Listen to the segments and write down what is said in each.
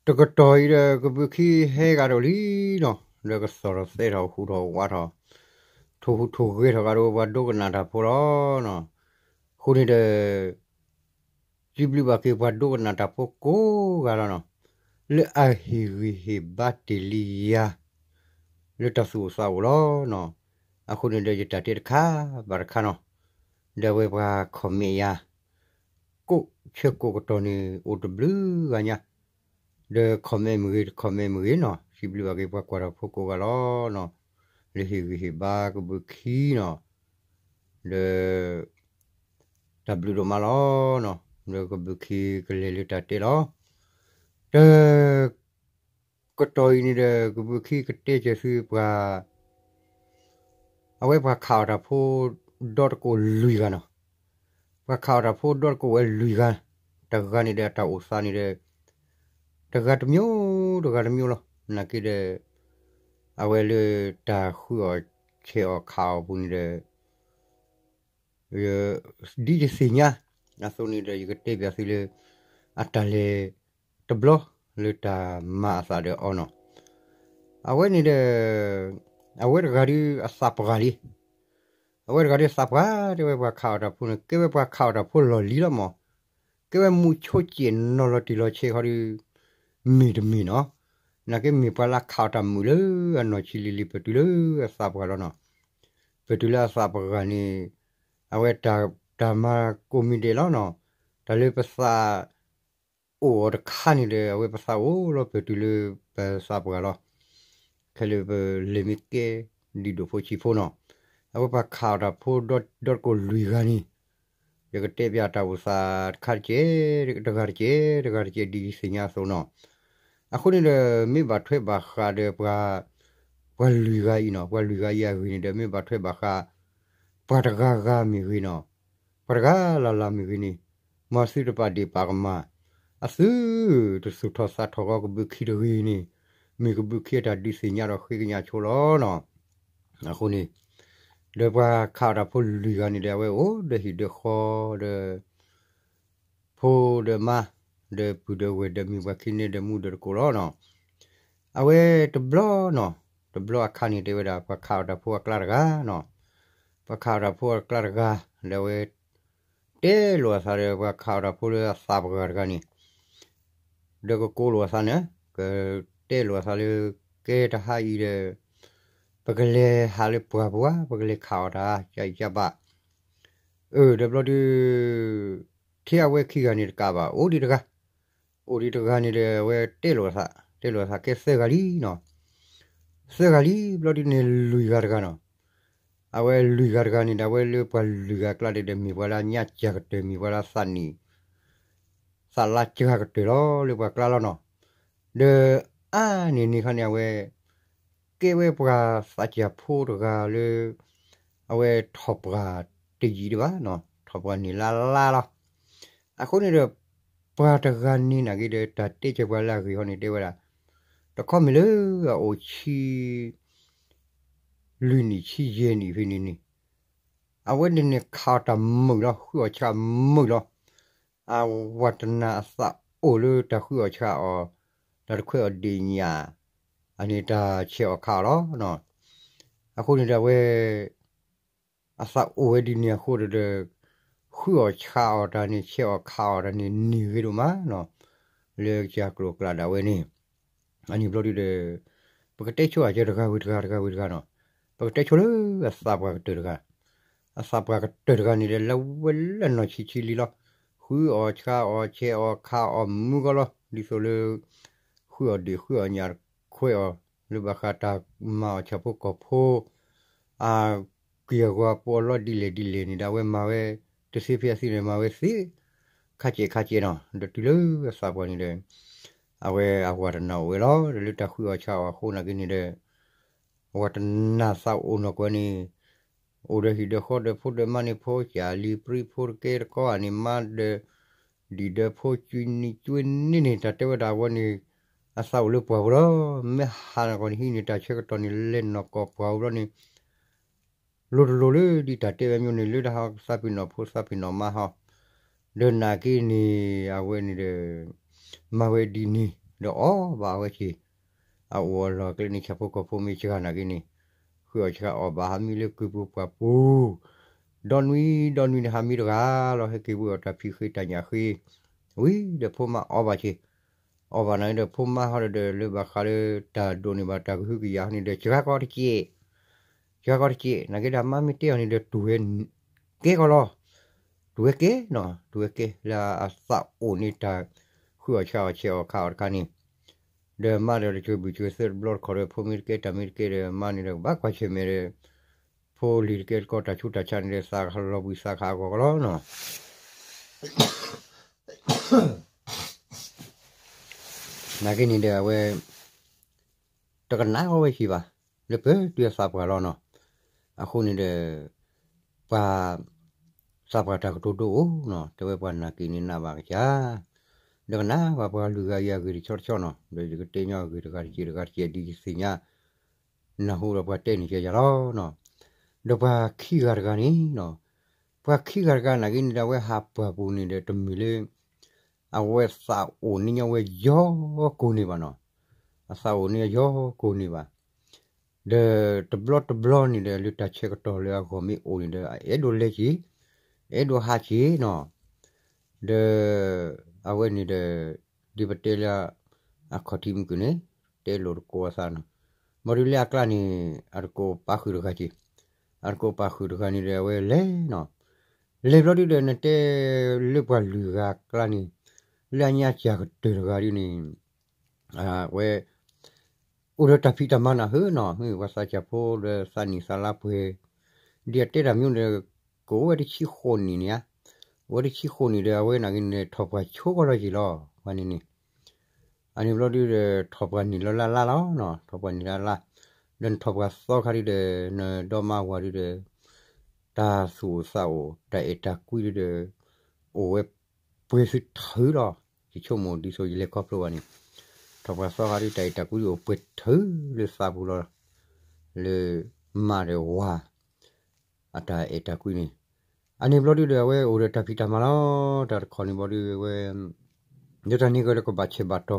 တကတီၢ်အံၤဒီး ကဘုးခံဟဲဂၤတအိၣ်လံနီၤ, ဒီးကစီၣ်ထီၣ်သဲထီၣ်ဟူးထီၣ်ဝးထီၣ်, ထိၣ်ဟူးထိၣ်ဂဲၤထီၣ်ဂၤဒီးပှၤဒိကနၣ်တၢ်ဖိလီၤနီၤ. အဃိန့ၣ်ဒီး စံးဘျုးဘၣ်က့ၤပှၤဒိကနၣ်တၢ်ဖိကိးဂၤလီၤနီၤ, လၢအဟ့ၣ်ဂံၢ်ဟ့ၣ်ဘါတ့ၢ်လံယၤ လၢတၢ်သူၣ်အိၣ်သးအိၣ်လီၤနီၤ. အဃိန့ၣ်ဒီးယတၢ်တဲတခါဘၣ်တခါနီၤ, ဒီးအဝဲပှၤ comment ယၤ ကိးဆၢကိးကတီၢ်န့ၣ် အိၣ်တဘျုးဂၤညါ, ဒီး comment မ့ၢ်ဂ့ၤ တ comment မ့ၢ်ဂ့ၤနီၤ, စံးဘျုးဘၣ်က့ၤပှၤကွၢ်တၢ်ဖိကိးဂၤလီၤနီၤ, လၢဟ့ၣ်ဂံၢ်ဟ့ၣ်ဘါကဘုးခံနီၤ, ဒီး တၢ်ဘျုးဒိၣ်မးလီၤနီၤ, ဒီးကဘုးခံကလဲၤလၢတၢ်တဲလီၤ. တ ကတီၢ်အံၤန့ၣ်ဒီး ကဘုးခံကတဲစၢၤသုပှၤ အဝဲပှၤခးအီၣ်တၢ်ဖိ ဒီတကိးလွံၢ်ဂၤနီၤ, ပှၤခးအီၣ်တၢ်ဖိဒီတကိးဝဲလွံၢ်ဂၤ, တဂၤန့ၣ်ဒီးအတၢ်အိၣ်သးန့ၣ်ဒီး တဂၤတမျိုး တဂၤတမျိုးလီၤ. နာ်က့ဒီး အဝဲလၢတၢ်ဃုအီၣ်ဆဲးအီၣ်ခးအီၣ်ပူၤန့ၣ်ဒီး ဒ်ယသ့ၣ်ညါအသိးန့ၣ်ဒီး ယကတဲပၠးသုလၢ အတၢ်လဲၤတဘျီလၢတၢ်မၤအသးဒီးအီၤနီၤ. အဝဲန့ၣ်ဒီး အဝဲတဂၤဒီးအသးပှၢ်လံ. အဝဲတဂၤဒီးသးပှၢ် တဲဝဲပှၤခးအီၣ်တၢ်ဖိန့ၣ် ကဲဝဲပှၤခးအီၣ်တၢ်ဖိလီၢ်လံၤလီၤမး, ကဲဝဲမူဆိကဲးနီၤလီၤတံၢ်လီၤဆဲးခီဒီး မ့ၢ်တမ့ၢ်နီၤ. နာ်က့မ့ၢ်ပှၤလၢခးအီၣ်တၢ်မုာ်လၢအနီၢ်ဆံးလံၤလံၤ ပတုၤလၢအသးပှၢ်လီၤနီၤ. ပတုၤလၢအသးပှၢ်န့ၣ် အဝဲ တၢ်မၤကိးမံၤဒဲးလီၤနီၤ. တၢ်လၢပသးအိၣ်အီၤတခါန့ၣ်ဒီး အဝဲပသးအိၣ်လီၤ ပတုၤလၢပသးပှၢ်လီၤ. ခဲလၢာ်ပလဲၤမ့ၢ်ကဲ ဒံၣ်ဒိၣ်ဖိဆံးဖိနီၤ. အဝဲပှၤခးအီၣ်တၢ်ဖိ ဒီတကိးလွံၢ်ဂၤန့ၣ် ယကတဲပၠးတၢ်အိၣ်သးတခါတကဲး တဂၤတကဲး တဂၤတကဲး ဒ်ယသ့ၣ်ညါအသိးနီၤ. အဃိန့ၣ်ဒီး မ့ၢ်ဘၣ်ထွဲဘၣ်ဃးဒီးပှၤ ပှၤလွံၢ်ဂၤအံၤနီၤ, ပှၤလွံၢ်ဂၤအံၤအဂ့ၢ်န့ၣ်ဒီး မ့ၢ်ဘၣ်ထွဲဘၣ်ဃး ပှၤတဂၤဂၤမ့ၢ်ဂ့ၤနီၤ, ပှၤတဂၤလၢ်လၢ်မ့ၢ်ဂ့ၤန့ၣ်, မ်သုတပာ်ဒ့ၣ်ပာ်ကမၣ်, အသုတသူၣ်ထီၣ်သးထီၣ်ဃီကဘုးခံတဂ့ၤန့ၣ်, မ့ၢ်ကဘုးခံအတၢ်ဒုးသ့ၣ်ညါဒီးဃ့ကညးဆိလီၤနီၤ. အဃိန့ၣ် ဒီးပှၤခးအီၣ်တၢ်ဖိလွံၢ်ဂၤန့ၣ်ဒီး အဝဲအိၣ်ဒီးဟံၣ်ဒီးဃီဒီး ဖိဒီးမါ ဒီးပုၢ်ဒီးဝဲၢ်ဒီးမုၣ်ပှၤခံန့ၣ်ဒီးမူဒီးတကိးလီၤနီၤ. အဝဲတဘျီနီၤ, တဘျီအခါန့ၣ်တဲဝဲဒၣ် ပှၤခးအီၣ်တၢ်ဖိအကျါတဂၤနီၤ, ပှၤခးအီၣ်တၢ်ဖိအကျါတဂၤ ဒီးအဝဲ တဲလိာ်အသးဒီး ပှၤခးအီၣ်တၢ်ဖိလၢအသးပှၢ်တဂၤန့ၣ် ဒီးကကိးလိာ်အသးန့ၣ် ကတဲလိာ်အသးလၢ ကဲတဟါအံၤဒီး ပကလဲၤဟးလၢပှၢ်ပူၤဧါ, ပကလဲၤခးအီၣ်တၢ် ကၢ်အံၤကၢ်ဘၣ်. အၢ ဒီးဘျီဒုး ထဲအဝဲခံဂၤန့ၣ်တကးဘၣ် အိၣ်ဒံးတဂၤ, အိၣ်ဒံးတဂၤန့ၣ်ဒီး အဝဲတဲလိာ်အသး, တဲလိာ်အသးကဲသၢဂၤလံနီၤ. သၢဂၤလံ ဘျီဒုးန့ၣ်လွံၢ်ဂၤတဂၤနီၤ. အဝဲလွံၢ်ဂၤတဂၤန့ၣ်ဒီး အဝဲလၢပှၤလွံၢ်ဂၤအကျါန့ၣ်ဒီး မ့ၢ်ပှၤလၢအညါစၢ်ကတၢၢ် မ့ၢ်ပှၤလၢအသးနံၣ် သးလါစှၤကတၢၢ်လီၤ လၢပှၤကျါလီၤနီၤ. ဒီးအါန့ၢ်န့ၣ်ခါန့ၣ် အဝဲ ကဲဝဲပှၤသးစၢ်ဖိတဂၤလၢ အဝဲထီၣ်ပှၢ်တယံာ်ဒံးဘၣ်နီၤ, ထီၣ်ပှၢ်န့ၣ်လါလါလီၤ. အဃိန့ၣ်ဒီး ပှၤတဂၤန့ၣ်နာ်က့ဒီး တၢ်တဲစၢၤပှၤလၢအဂ့ၢ်ဟီန့ၣ်တဲဝဲဒၣ် တခီမ့ၢ်လၢအအိၣ်ဆံ လွံၢ်နံၣ်ဆံယဲၢ်နံၣ်ဖဲန့ၣ်န့ၣ် အဝဲန့ၣ်န့ၣ်ခးအီၣ်တၢ်မုာ်လီၤ, ဃုအီၣ်ဆှးမုာ်လီၤ. အဝၤတနၢ်အသးအိၣ်လၢတၢ်ဃုအီၣ်ဆှးအီၣ်, တၢ်တခွဲးအီၣ်ဒ့ၣ်ညၣ်, အန့ၣ်တၢ်ဆဲးအီၣ်ခးအီၣ်လီၤ. အဃိန့ၣ်ဒီးအဝဲ အသးအိၣ်ဝဲဒ်န့ၣ်အဃိဒီး ဃုအီၣ်ဆှးအီၣ်တၢ်န့ၣ် ဆဲးအီၣ်ခးအီၣ်တၢ်န့ၣ် န့ၢ်ဂ့ၤဒိၣ်မးနီၤ, လၢကစၢ်ကျိၤကျးဒၣ်ဝဲန့ၣ် အန့ၣ်ဘျီဒုဒီး ပကတဲဆိအကၢတဂၤဝံၤတဂၤ တဂၤဝံၤတဂၤနီၤ, ပကတဲဆိလၢအသးပှၢ်ကတၢၢ်တဂၤ, အသးပှၢ်ကတၢၢ်တဂၤန့ၣ်ဒီး လၢဝဲလၢနီၢ်ဆံးဆံးလံလီၤ. ဃုအီၣ်ဆှးအီၣ် ဆဲးအီၣ်ခးအီၣ်မုာ်ဂီၤလီၤ. ဒ်သိးလၢ ဃုအီၣ်ဒ့ၣ်ဃုအီၣ်ညၣ်ခွဲးအီၣ် လၢဘၣ်ဃးတၢ်မၤအီၣ်ဆၣ်ဖိကီၢ်ဖိ အက့ၢ်အဂီၤပအီၣ်လီၤဒ်လဲၣ်ဒ်လဲၣ်န့ၣ်ဒီး အဝဲမၤဝဲ တသ့ဖဲအသ့န့ၣ် မၤဝဲသ့ ခါကဲးခါကဲးနီၤ, ဒီးတုၤလၢအသးပှၢ်န့ၣ်ဒီး အဝဲအဝၤတနၢ်အိၣ်ဝဲလီၤ. ဒီးလၢတၢ်ဃုအီၣ်ဆှးအီၣ်အဃိနာ်က့န့ၣ်ဒီး အဝၤတနၢ်သးအိၣ်နီၢ်ကီၢ်န့ၣ် အိၣ်ဒီးဟံၣ်ဒီးဃီဒီးဖိဒီးမါန့ၣ် ဖိကၢ်လံၤပြံ ဖိတကဲတကီဧါန့ၣ် မါဒီး ဒံၣ်ဒီးဖိကွံနံၤကွံနံၤန့ၣ် တၢ်တဲဝဲဒၣ်အဝဲန့ၣ် အသးအိၣ်လၢပှၢ်ပူၤလီၤ. မ့ၢ်ဟးနီၢ်ကီၢ်န့ၣ် ဟံးန့ၢ်တၢ်ဆၢကတီၢ်န့ၣ် လဲၤနီၢ်ကီၢ်ပှၢ်ပူၤဘျီန့ၣ် လိၤတလိၤလၢဒ်တၢ်တဲဝဲမ့ၢ်န့ၣ် လၢတၢ်ဟးသးပ့ၤနီၣ်ဖိသးပ့ၤနီၣ်မါဟီ ဒီးနာ်က့န့ၣ် အဝဲန့ၣ်ဒီး မၤဝဲဒ်န့ၣ် ဒီးအီၣ်ဘၣ်အဝဲက့ၤ, အအိၣ်အလီၢ်အကျဲန့ၣ် ဆၣ်ဖိကီၢ်ဖိမ့ၢ်စှၤနာ်က့န့ၣ်, ဃုအီၣ်ဆှးအီၣ်ဘၣ်ဟးမံလၢကုၢ်ပူၤပှၢ်ပူၤ, ဒီနွံဒီနွံန့ၣ် ဟးမံတဂၤလီၤ, ဟဲက့ၤဝံအီၣ်တၢ်ဖံးဃ့တၢ်ညၣ်ဃ့, ဝံၤဒီးဖိမါအီၣ်ဘၣ်က့ၤ, အီၣ်ဘၣ်နာ်က့ဒီး ဖိမါဟီဒီး လၢဘၣ်ဃးလၢတၢ်ဒိးန့ၢ်ဘၣ်တၢ်ကဟုကယာ်ဟီန့ၣ်ဒီး စှၤကီးတက့ၢ်, စှၤကီးတက့ၢ်, နာ်က့ဒီးအမါမ့ၢ်တဲအီၤန့ၣ်ဒီး တူၢ်ဝဲကဲကီးလီၤ, တူၢ်ဝဲကဲနီၤ, တူၢ်ဝဲကဲ လၢအသးအိၣ်န့ၢ်တၢ်ဃုအီၣ်ဆှးအီၣ်ဆဲးအီၣ်ခးအီၣ်တခါန့ၣ်, ဒီးမါဒီးတစၢၤဘုၣ်စၢၤသၢတဘျီတခီၣ်ဒီး ဖိမ့ၢ်တကဲတၢ်မ့ၢ်တကဲဒီး မါန့ၣ်ဒီးကဘၣ်ကွၢ်ဆၢၣ်မဲာ်ဒီး ဖိလံၤတကဲတကီတၢ်ဆူးတၢ်ဆါန့ၣ်ဒီး သးကဟးလီၤဘှံးသးကဟးဂီၤကလီနီၤ. နာ်က့န့ၣ်ဒီးအဝဲ တကနၣ်အီၤဝဲက့ၤဘၣ်, လၢပတုၤအသးပှၢ်လီၤနီၤ. အဃိန့ၣ်ဒီး ပှၤ သးပှၢ်တၢ်ကတိၤဒိအိၣ်နီၤ, တဲဝဲပှၤနာ်က့န့ၣ်နာ်ဘၣ်ကစၢ်, ဒီးကနၣ်ဘၣ်ပှၤလုၢ်ဂၤယၤဂ့ၢ်တဆီတဆီနီၤ, ဒီးယကတဲညီအဂ့ၢ်တဂၤတက့ၢ်တဂၤတက့ၢ် ဒ်ယသ့ၣ်ညါ နၢ်ဟူဒီးပှၤတဲန့ၣ်ကဲယၤလီၤနီၤ. ဒီးပှၤခံဂၤတဂၤန့ၣ်နီၤ, ပှၤခံဂၤတဂၤနာ်က့န့ၣ်ဒီး အဝဲဟးပှၢ်ပူၤန့ၣ်ဒီး တမ့ၢ်လၢ အဝဲသးအိၣ်န့ၢ်ညီဝဲယီၤကိးန့ၢ်ဘၣ်နီၤ, အသးအိၣ်န့ၢ်ညီယီၤကိးန့ၢ်ဘၣ်, ဒီးတဘျီတဘျီန့ၣ်ဒီး လၢတၢ်ဆဲးကတီၢ်လၢအဂီၢ်မ့ၢ်အိၣ်န့ၣ်ဒီး အအဲၣ်ဒိးလဲၤက့ၤ, အဲၣ်ဒိးဟးက့ၤနီၤ. ဒီး အဝဲန့ၣ်ဒီး ဒ်ပတဲလၢ အခီၣ်ထံးမုၢ်ကန့ၣ် တဲလိာ်တကိးအသးနီၤ. ဘၣ်ဒုးလၢအကျါန့ၣ် အတကိးပာ်ဃုာ်တဂၤက့ၤ, အတကိးပာ်ဃုာ်တဂၤန့ၣ်ဒီး အဝဲလဲၤနီၤ. လဲၤဘျီဒုးဒီး နတဲလၢပှၤလုၢ်ဂၤအကျါန့ၣ် လၢအညါစၢ်ကတၢၢ်တဂၤဒုးန့ၣ် အဝဲ အိၣ်ဒီးတၢ်ဖံးတၢ်မၤနၢ်ဟၢနီၤ, မ့ၢ်ပှၤသးစၢ်ဖိဒီးသးနံၣ်သးလါပှဲၤ, ဒ်အတဲတၢ်မ့ၢ်ဒီး ကအိၣ်ဝဲတဆံဃိးနံၣ်န့ၣ်ဧါ, အိၣ်ဝဲတဆံဃိးနံၣ်ဒီး အဝဲနာ်က့န့ၣ် ထီၣ်ပှၢ်ဆိကီးလီၤက့ၤလီၤ, ပှၤန့ၣ်န့ၣ်. အန့ၣ်ဘျီဒုးဒီး ထီၣ်ပှၢ်န့ၢ်လီၤလၢ်လၢ်လီၤနီၤ, ထီၣ်ပှၢ်န့ၢ်လၢ်လၢ်, ဒီးနထီၣ်ပှၢ်သီခါဒုးဒီး နဒီမါဝၤဒုးဒီး တၢ်သူၣ်အိၣ်သးအိၣ် တၢ်အဲၣ်တၢ်ကွံဒုးဒီး အိၣ်ဝဲပှဲၤသုထုးလီၤ, ယဆိကမိၣ်ဒ်သိးယလဲၤခီဖျိဘၣ်န့ၣ်, ထီၣ်ပှၢ်သီခါဒုး တၢ်အဲၣ်တၢ်ကွံဒုးအိၣ်ပှဲၤထုးလၢသးပူၤလီၤ, လၢမါဒီးဝၤ အတၢ်အဲၣ်တၢ်ကွံန့ၣ်. အန့ၣ်ဘျီဒုးဒီး အဝဲအိၣ်ဒီးတၢ်ဖံးတၢ်မၤလီၤ, တၢ်တခီန့ၣ်ဘျီဒုး အဝဲ လၢတၢ်န့ၣ်ကဒီးကဘၣ်ဆဲးဘၣ်တီဃုာ်, က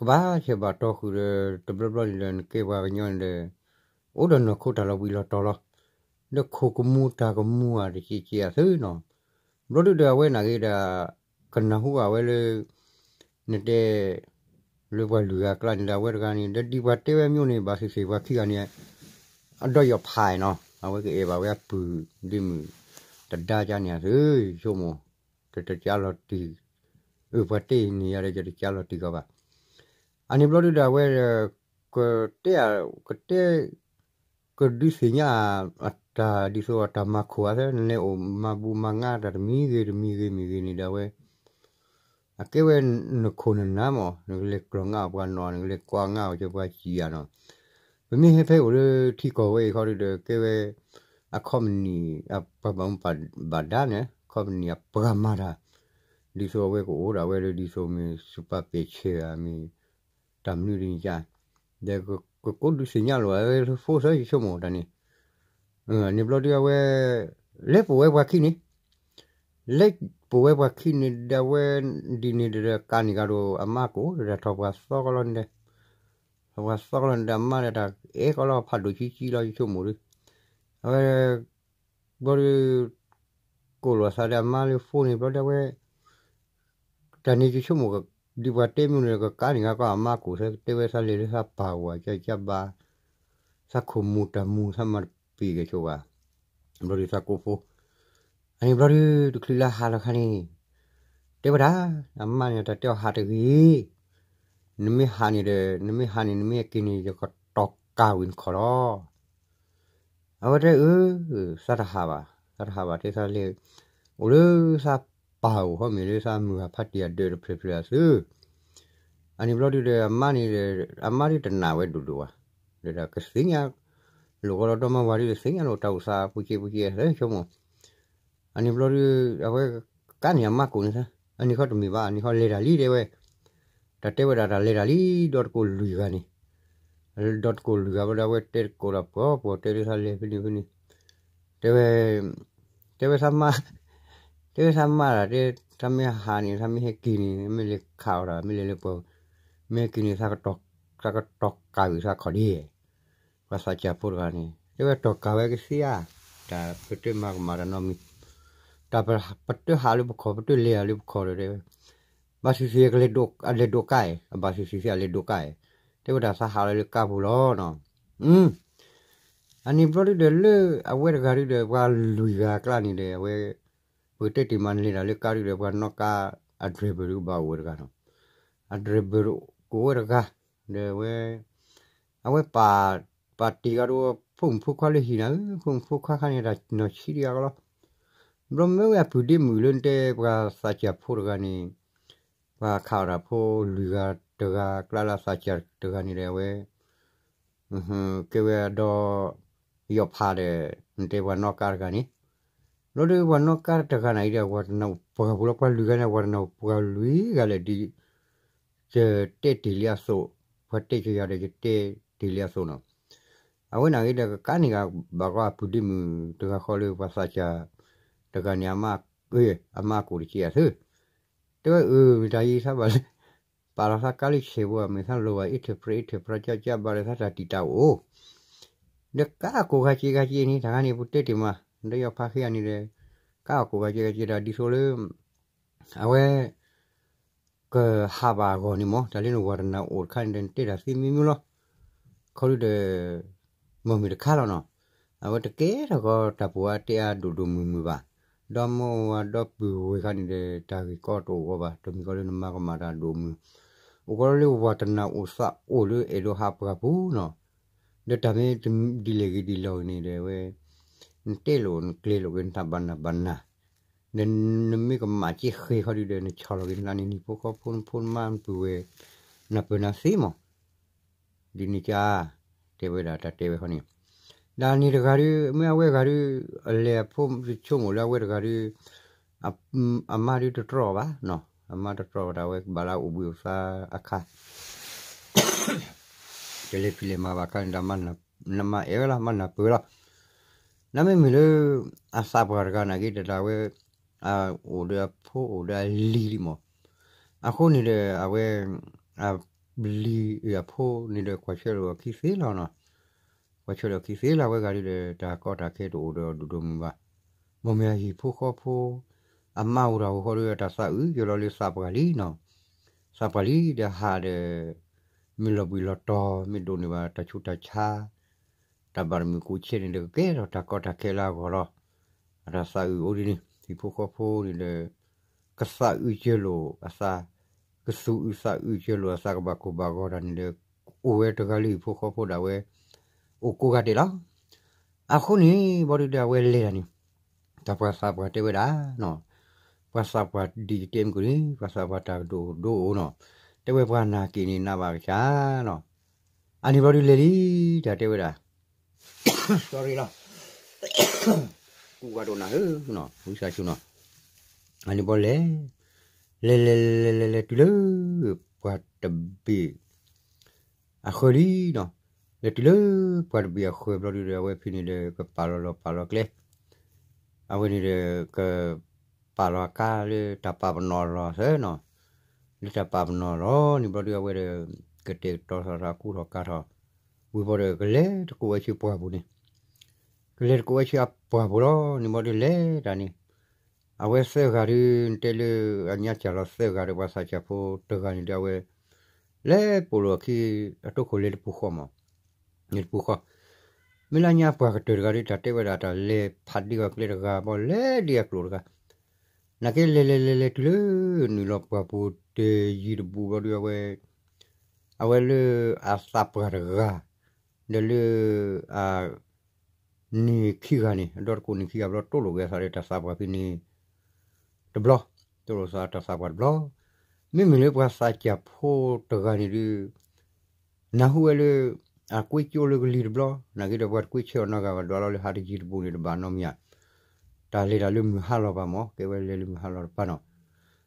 ဘၣ်ဆဲးဘၣ်တီဃုာ်ဒီး တဘျီဘျီန့ၣ်ဒီး နကဲပှၤကညီန့ၣ်ဒီး အိၣ်ဒီးနီၢ်ခိတၢ်လီၤဘှံးလီၤတီၤလီၤ, ဒီးခိၣ်ကမူတၢ်ကမူဧါတက့ၢ်က့ၢ်အသုနီၤ. ဘျီဒုးဒီး အဝဲနာ်က့ဒီး ကနၢ်ဟူဘၣ်ဝဲလၢ နတဲ လၢပှၤလုၢ်ဂၤအကျါန့ၣ်ဒီး အဝဲတဂၤန့ၣ် ဒီးဒ်ပှၤတဲဝဲမ့ၢ်န့ၣ် ဘၣ်သ့ၣ်သ့ၣ်ပှၤခံဂၤန့ၣ် အဒီးယီၤဖးနီၤ, အဝဲကအဲၣ်ဘၣ်ဝဲအပုၢ်ဒ့မုၣ် တဒါကါန့ၣ်အသု, ယဆိကမိၣ် တတကါလီၤတံၢ်, အၢ ပှၤတဲအံၤန့ၣ်ယၤဒီး ယတကါလီၤတံၢ်ကီးဘၣ်. အန့ၣ်ဘျီဒုးဒီး အဝဲ ကတဲ ကတဲ ကဒုးသ့ၣ်ညါ အတၢ်ဒ်သိးအတၢ်မၤခိၣ်အသး နလဲၤအိၣ်မၤဘူၣ်မၤငါတၢ်တမံၤဂ့ၤတမံၤဂ့ၤမံၤဂ့ၤန့ၣ်ဒီး အဝဲ အကဲဝဲနခိၣ်နနၢ်မး နကလဲၤကျီၢ်ငါအီၤပှၤနီၢ် နကလဲၤကွၢ်ငါအီၤက့ၤပှၤစံးယၤနီၤ. ပမ့ၢ်ဟဲဖဲအိၣ်လၢထံကီၢ်ဝဲအံၤခီဒုးဒီး ကဲဝဲ အခီပနံၣ် အပှၤဘၣ်မူဘၣ်ဒါန့ၣ် အခီပနံၣ်အပှၤမၤတၢ် ဒ်သိးအဝဲကအိၣ်ဒၣ်ဝဲလၢ ဒ်သိးမ့ၢ်စူးပာ်ပဲာ်ဆဲးဧါ မ့ၢ်တၢ်မနုၤဒ်န့ၣ်ကါ, ဒီးကကိးဒုးသ့ၣ်ညါလိာ်ဝဲလၢဖိသၢယဆိကမိၣ်တၢ်န့ၣ်, န့ၣ်ဘျီဒုးအဝဲ လဲၤပိာ်ဝဲပှၤခံန့ၣ်, လဲၤပိာ်ဝဲပှၤခံန့ၣ်ဒီး အဝဲဒ်န့ၣ်ဒီး ကးန့ၢ်ကဒီးအမါကိၣ်ဒီး ထီၣ်ပှၤသီကီးလီၤန့ၣ်ဒီး ထီၣ်ပှၤသီကီးလီၤန့ၣ်ဒီး အမါဒီးတၢ်အဲၣ်ကီးလီၤဖးဒိၣ်ကံကံလီၤ ယဆိကမိၣ်ဒီး, အဝဲ ဘျီဒုး ကိးလိာ်သးဒီးအမါလၢဖိန့ၣ် ဘျီဒုးအဝဲ တၢ်န့ၣ်ယဆိကမိၣ် ဒ်ပှၤတဲမ့ၢ်န့ၣ် ကကးန့ၢ်ကဒီးအမါကိၣ်သၢ တဲဝဲသးလဲၤလၢသးပၢ်အိၣ် ကကဘါ သးခိၣ်မူၤတၢ်မူၤ သးမၤတပ့ၤကဲဆိဘၣ်, ဘျီဒုးသးကိးဖိ, အန့ၣ်ဘျီဒုး တချုးလၢဟးလီၤခါန့ၣ် တဲဝဲဒၣ် အမါန့ၣ် တၢ်တဲအီၤဟးတဂ့ၤ, နမ့ၢ်ဟးန့ၣ်ဒီး နမ့ၢ်ဟးန့ၣ် နမ့ၢ်ဟဲက့ၤန့ၣ် ယကတီၤကၢ်ဝံၤနခီၣ်လီၤ. အဝဲတဲအၢ သးတဟးဘၣ်, သးတဟးဘၣ် တဲသးလဲၤ အိၣ်လၢသးပၢ်အိၣ် ဟီမ့ၢ်လၢသးမုၢ်ဂၤဖးတံၢ်အဒၢးတဖျၢၣ်ဖျၢၣ်အသု, အန့ၣ်ဘျီဒုးဒီး အမါန့ၣ်ဒီး အမါဒုးတနာ်ဝဲဒိၣ်ဒိၣ်ဘၣ်, ဒီးကသ့ၣ်ညါလိာ်ကီးလီၤ ဒီမါဝၤဒုးသ့ၣ်ညါလိာ်တၢ်အိၣ်သး ပူၤက့ပူၤက့အသးဆိကမိၣ်, အန့ၣ်ဘျီဒုး အဝဲကးန့ၢ်အမါကိၣ်န့ၣ်သၢ, အန့ၣ်ခီတမ့ၢ်ဘၣ် အန့ၣ်ခီလဲၤတၢ်လံ တဲဝဲ, တၢ်တဲဝဲဒၣ်တၢ်လဲၤတၢ်လံ ဒီတကိးလွံၢ်ဂၤန့ၣ် ဒီတကိးလွံၢ်ဂၤဘျီဒီး အဝဲတဲတကိးဒီးပှၤပှၤတဲလၢသးလဲၤဖဲန့ၣ်ဖဲန့ၣ်, တဲဝဲ, တဲဝဲသးမါ, တဲဝဲသးမါဒၣ်တဲ, သးမ့ၢ်ဟးန့ၣ် သးမ့ၢ်ဟဲက့ၤန့ၣ် မ့ၢ်လဲၤခးအီၤဒၣ် မ့ၢ်လဲၤလၢပှၤ မ့ၢ်က့ၤန့ၣ် သးကတီၤကးဂ့ၤသးခီၣ်ဒ့, ပှၤသးစၢ်ဖိတဂၤန့ၣ် တဲဝဲတီၤကးဝဲကသ့ဧါ, တၢ်ပတမၤကမၣ်တၢ်နီတမံၤ, တၢ်ပတဟးလၢပခီၣ် ပတလဲၤလၢပခီၣ်ဒီးတဲဝဲ, ဘၣ်သ့ၣ်သ့ၣ်အလဲၤဒိးကါအံၤ, အဘၣ်သ့ၣ်သ့ၣ်အလဲၤဒိးကါအံၤ, တဲဝဲဒၣ်သးဟးလီၤလၢကါပူၤလီၤနီၤ. အန့ၣ်ဘျီဒုဒီးလၢအဝဲတဂၤဒုဒီး ပှၤလွံၢ်ဂၤအကျါန့ၣ်ဒီး အဝဲ ပကတဲတ့ၢ်မး နလဲၤတၢ်လၢကါဒုဒီး ပှၤနီၣ်ကါအdriverဒုကဘၣ်အိၣ်ဝဲတဂၤနီၤ. အdriverကအိၣ်ဝဲတဂၤ, ဒီးဝဲ အဝဲပာ် ပာ်တ့ၢ်ဂၤဒီး ဖိမုၣ်ဖိခွါလၢဟံၣ်နၤဧၢ, ဖိမုၣ်ဖိခွါခါန့ၣ် တၢ်နီၢ်ဆံးတဂၤကလီၤ. ဘျီမ့ၢ်ဝဲအပုၢ်ဒ့မုၣ်လၢနတဲပှၤသးစၢ်ဖိတဂၤန့ၣ်, ပှၤခးအီၣ်တၢ်ဖိလွံၢ်ဂၤတဂၤ ကျါလၢသးစၢ်တဂၤန့ၣ်ဒီး အဝဲ ကဲဝဲဒီး ယီၣ်ဖးဒီး နတဲပှၤနီၣ်ကါတဂၤန့ၣ်, ဘျီဒီးပှၤနီၣ်ကါတဂၤန့ၣ်အံၤဒီး အဝၤတနၢ်အိၣ်ပှၢ်ပူၤလီၤ. ပှၤလွံၢ်ဂၤန့ၣ် အဝၤတနၢ်အိၣ်ပှၢ်လွံၢ်ဂၤလဲၣ်ဒ် ယတဲတ့ၢ်လံအသိး, ပှၤတဲကယၤဒီးယတဲတ့ၢ်လံအသိးနီၤ. အဝဲန့ၣ်ဂ့ၤဒီး ကကါန့ၣ်ဂ့ၤ ဘၣ်ကီအပုၢ်ဒ့မုၣ်တဂၤဃီလၢပှၤသးစၢ်တဂၤန့ၣ် အမါကိၣ်တက့ၢ်အသၢ, တဲဝဲအၢ မ့ၢ်တၢ်အံၤသးဘၣ်လၢ ပာ်လီၤသးကါလၢဆဲးဖိ မ့ၢ်သးလီၤဘၣ် interpret interpret ကၠၢ်ကၠၢ်ဘၣ်ဒီးသးတၢ်တံာ်တာ်အိၣ် ဒီးကါအီၣ်ကိၣ်ဂၤက့ဂၤက့န့ၣ် တၢ်ဂၤန့ၣ် ပတဲတ့ၢ်မး ဒီးယီၤဖးဃ့အန့ၣ်ဒီး ကါအီၣ်ကိၣ်ဂၤက့ဂၤက့ဒီး ဒ်သိးလၢ အဝဲ ကဟးဘၣ်အဂီၢ်န့ၣ်မး တၢ်လၢနဝၤတနၢ်အိၣ်တခါန့ၣ်ဒီး နတဲတၢ်သ့မ့ၢ်မ့ၢ်လီၤ. ခီဒုဒီး မ့ၢ်မ့ၢ်တခါလီၤနီၤ. အဝဲတကဲထီၣ်ကီးတၢ်ပူၤအါတဲအါဒိၣ်ဒိၣ်မုၢ်မုၢ်ဘၣ်. ဒီမါဝၤဒီပုၢ်ဝဲၢ်ခါန့ၣ်ဒီး တၢ်ဂ့ၢ်ကီတအိၣ်ဂီၢ်ဘၣ်. တမ့ၢ်ကီးလၢနမၤကမၣ်တၢ်ဒိၣ်မုၢ်, အိၣ်ကီးလၢဝၤတနၢ်အိၣ်သးအိၣ်လၢအဲၣ်ဒိးဟးပှၢ်ပူၤနီၤ. ဒီးတၢ်မ့ၢ်ဒ်လဲၣ်ဂ့ၤဒ်လဲၣ်ဂ့ၤန့ၣ်ဒီး အဝဲ နတဲလိာ်နကျဲၤလိာ်က့ၤနတၢ်ဘၣ်နးဘၣ်နး ဒီးနမ့ၢ်ကမၣ်က့ဃဲၤခီဒုဒီး နဆီၣ်လီၤက့ၤနသးန့ၣ် နဟံၣ်ဖိဃီဖိနဖိနမါနပုၢ်ဝဲၢ် နပၢၢ်နၤသ့မး. ဒ်န့ၣ်ကါ တဲဝဲဒၣ်တၢ်တဲဝဲခီန့ၣ်, ဒီးန့ၣ်တဂၤဒု မ့ၢ်အဝဲဂၤဒု အလဲၤအဖိတဆိကမိၣ်လၢအဝဲတဂၤဒု အမါဒုတတြီၢ်ဘၣ်နီၤ, အမါတတြီၢ်ဘၣ်ဒီး အဝဲကဘၣ်လၢအအိၣ်ဘှံးအိၣ်သါအခါ တလဲၤဖံးလဲၤမၤဘၣ်အခါန့ၣ်ဒီး မါအဲၣ်ဝဲလီၤ မါနၢ်ပၢၢ်လီၤ. နမ့မ့ၢ်လၢ အသးပှၢ်တဂၤန့ၣ်က့ၤတဒၣ်ဝဲ အိၣ်ဒီးအဖိအိၣ်ဒီးအလံၤလံမး, အဃိန့ၣ်ဒီး အဝဲ အလံၤအဖိန့ၣ်ဒီး ကွၢ်ဆၢလိာ်အခံသ့လီၤနီၤ. ကွၢ်ဆၢလိာ်အခံသ့လီၤ အဝဲဂၤဒုဒီး တၢ်ကီတၢ်ခဲတအိၣ်ဒီးဒိၣ်ဒိၣ်မုၢ်မုၢ်ဘၣ်. ဘၣ်မ့ၢ်အဟံၣ်ဖိဃီဖိ အမါအိၣ်တၢ်အိၣ်ဃီဒီး တၢ်သးအုးယၢၤလီၤလၢသးပှၢ်လံနီၤ. သးပှၢ်လံဒီးဟးဒီး မ့ၢ်လီၤဘှံးလီၤတီၤ မ့ၢ်ဒိးန့ၢ်ဘၣ်တၢ်ဆူးတၢ်ဆါ တၢ်ဘၣ်တမုာ်ကူးဆဲးန့ၣ်ဒီး ကကဲထီၣ်တၢ်ကီတၢ်ခဲလၢအဂီၢ်လီၤ. အတၢ်သးအုးအိၣ်ဒ်န့ၣ် ဟံၣ်ဖိဃီဖိန့ၣ်ဒီး ကသးအုးစၢၤလိာ်အသး, ကသူၣ်အုးသးအုးစၢၤလိာ်အသးကဘၣ်ကိၢ်ဘၣ်ဂီၤတၢ်န့ၣ်ဒီး အိၣ်ဝဲတဂၤလၢဟံၣ်ဖိဃီဖိဒၣ်ဝဲ အိၣ်ကိးဂၤဒဲးလီၤ. အဃိန့ၣ် ဘီဒုဒီးအဝဲလဲၤတၢ်န့ၣ် တၢ်ပှၤသးပှၢ်တဲဝဲဒၣ်နီၤ, ပှၤသးပှၢ်ဒ်ယတဲမုၢ်ကီၢ်န့ၣ် ပှၤသးပှၢ်တၢ်ကဒိၣ်ဒိၣ်အိၣ်နီၤ, တဲဝဲပှၤနာ်က့ၤန့ၣ် နာ်ဘၣ်ကစၢ်နီၤ. အန့ၣ်ဘျီဒုလဲၤလံ တၢ်တဲဝဲဒၣ် sorry လီၤ, ကူးဂၤဒိၣ်နၤဧၢ, ဝံသးစူၤနီၤ, အန့ၣ်ဘျီလဲၤ, လဲၤလဲၤလဲၤလဲၤလဲၤတုၤလၢ ပှၤတဘ့ၣ် အဃၢၤလံနီၤ, လဲၤတုၤလၢ ပှၤတဘ့ၣ်အဃၢၤဘျီဒုဒီး အဝဲဖဲန့ၣ်ဒီး ကပာ်လီၤလီၢ်ပာ်လီၤကျဲ အဝဲန့ၣ်ဒီး ကပာ်လီၤအကါလၢတၢ်ပာ်ပနီၣ်လီၤသၢနီၤ, လၢတၢ်ပာ်ပနီၣ်လီၤန့ၣ်ဘျီဒု အဝဲဒီး ကတဲာ်ကတီၤသးထီၣ်ကူထီၣ်ကၤထီၣ်, ဝံၤဘျီဒီးကလဲၤတကိးဝဲဆူပှၢ်ပူၤန့ၣ်, ကလဲၤတကိးဝဲဆူအပှၢ်ပူၤလီၤန့ၣ်ဘျီဒု လဲၤတၢ်န့ၣ်, အဝဲသၢဂၤဒု နတဲလၢအညါစၢ်လီၤသၢဂၤဒီး ပှၤသးစၢ်ဖိတဂၤန့ၣ်ဒီး အဝဲ လဲၤပိာ်လိာ်အခံ အတိခိၣ်လဲၤတပူၤဃီမး န့ၣ်တပူၤဃီ, မ့ၢ်လၢညါပှၤကတၢၢ်တဂၤဒီး တၢ်တဲဝဲဒၣ်တၢ်လဲၤဖးဒံးအီၤကျဲတဂၤ ဘၣ်လဲၤဒံးအကျိာ်တဂၤ, နာ်က့လဲၤလဲၤလဲၤလဲၤတုၤလၢ နုာ်လီၤပှၢ်ပူၤတယံၤတဘူးဘျီဒု အဝဲ အဝဲလၢအသးပှၢ်တဂၤ ဒီးလၢ အ န့ၢ်ခံဂၤန့ၣ် အဒီတကိးန့ၢ်ခံဂၤဘျီ တိၢ်လိာ်က့ၤအသးဒီးတၢ်သးပှၢ်ဖဲန့ၣ် တဘျီ, တိၢ်လိာ်သးတၢ်သးပှၢ်တဘျီ, မ့မ့ၢ်လၢပှၤသးစၢ်ဖိတဂၤန့ၣ်ဒု နၢ်ဟူဝဲလၢ အကွ့ကၠိလၢကလံၤတဘျီ, နာ်က့ဒီးပှၤတကွ့ဆၢအီၤနီတဂၤဘၣ် ဒွးလီၤလၢဟါတယံၤတဘူးန့ၣ် တဘၣ်နီတမံၤဧါ, တၢ်လဲၤတၢ်လၢမုၢ်ဟါလီၤဘၣ်မး ကဲဝဲလဲၤလၢမုၢ်ဟါလီၤတပၤနီၤ,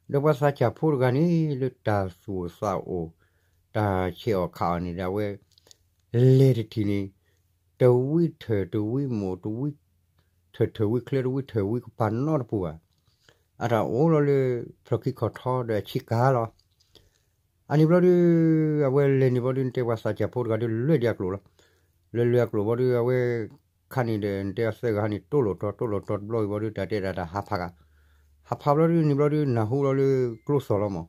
ဒီးပှၤသးစၢ်ဖိတဂၤန့ၣ် လၢတၢ်သူၣ်အိၣ်သးအိၣ် တၢ်ဆဲးအီၣ်ခးအီၣ်န့ၣ်ဒီး အဝဲ လဲၤတထံၣ်န့ၣ် တဝံထၢၣ်တဝံမိၢ် တဝံထၢၣ်ထၢၣ်ဝံချၢ တဝံထၢၣ်ဝံကပၤနီတပူၤဘၣ်, အတၢ်အိၣ်လီၤလၢ ဖျီၣ်ခံခီၣ်ထီဒီးအဆံးကၤလီၤ, အန့ၣ်ဘျီဒုး အဝဲလဲၤန့ၣ်ဘျီဒုး နတဲပှၤသးစၢ်ဖိတဂၤဒုး လဲၤဒံးအကျိာ်လီၤ. လဲၤလဲၤအကျိာ်ဘျီဒုး အဝဲခါန့ၣ်ဒီး နတဲအသၢဂၤန့ၣ် တိၢ်လိာ်တီ တိၢ်လိာ်တီတဘျီအံၤဘျီဒုး တၢ်တဲဒၣ်တၢ်ဟးဖးဂၤ, ဟးဖးဘျီဒုးန့ၣ်ဘျီဒုး နၢ်ဟူလီၤလၢကျိသီၣ်လီၤမး,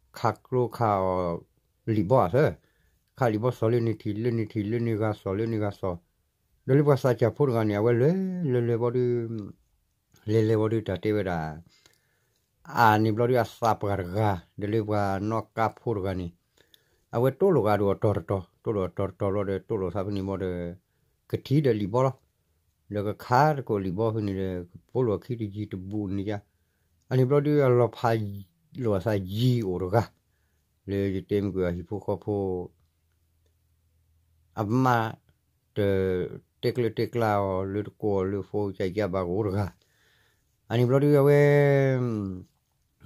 ခးကျိခးအီၤ လံာ်ဘီအသၢ, ခးလံာ်ဘီသီၣ်လၢန့ၣ်ထံၣ် လၢန့ၣ်ထံၣ် လၢန့ၣ်ဂၤသီၣ်လၢန့ၣ်ဂၤသီၣ်, ဒီးလၢပှၤသးစၢ်ဖိတဂၤန့ၣ် အဝဲလဲၤလဲၤလဲၤဘျီဒုး လဲၤလဲၤဘျီဒုး တၢ်တဲဝဲဒၣ် အန့ၣ်ဘျီဒုး အသးပှၢ်တဂၤ ဒီးလၢပှၤနီၣ်ကါဖိတဂၤန့ၣ် အဝဲတိၢ်လိာ်ဂၤဒိၣ်အတီၤတတီၤ တိၢ်လိာ်အတီၤတတီၤဘျီဒီး တိၢ်လိာ်သးဖဲန့ၣ်ဘျီဒီး ကထံၣ်ဒီးလံာ်ဘီလီၤ. ဒီးကခးတကိးလံာ်ဘီဖဲန့ၣ်ဒီး ကပိာ်လိာ်အခံတယံၤတဘူးန့ၣ်ယါ, အန့ၣ်ဘျီဒုး အလီၤဖးလိာ်အသးယံၤအိၣ်တဂၤ လၢယတဲမုၢ်ကွံာ်အဟံၣ်ဖိဃီဖိ အမါ တတဲကျၢၤတဲကျါအီၤ လၢတကိးအီၤလၢဖိကစၢ်ယါဘၣ်ကအိၣ်တဂၤ, အန့ၣ်ဘျီဒုးအဝဲ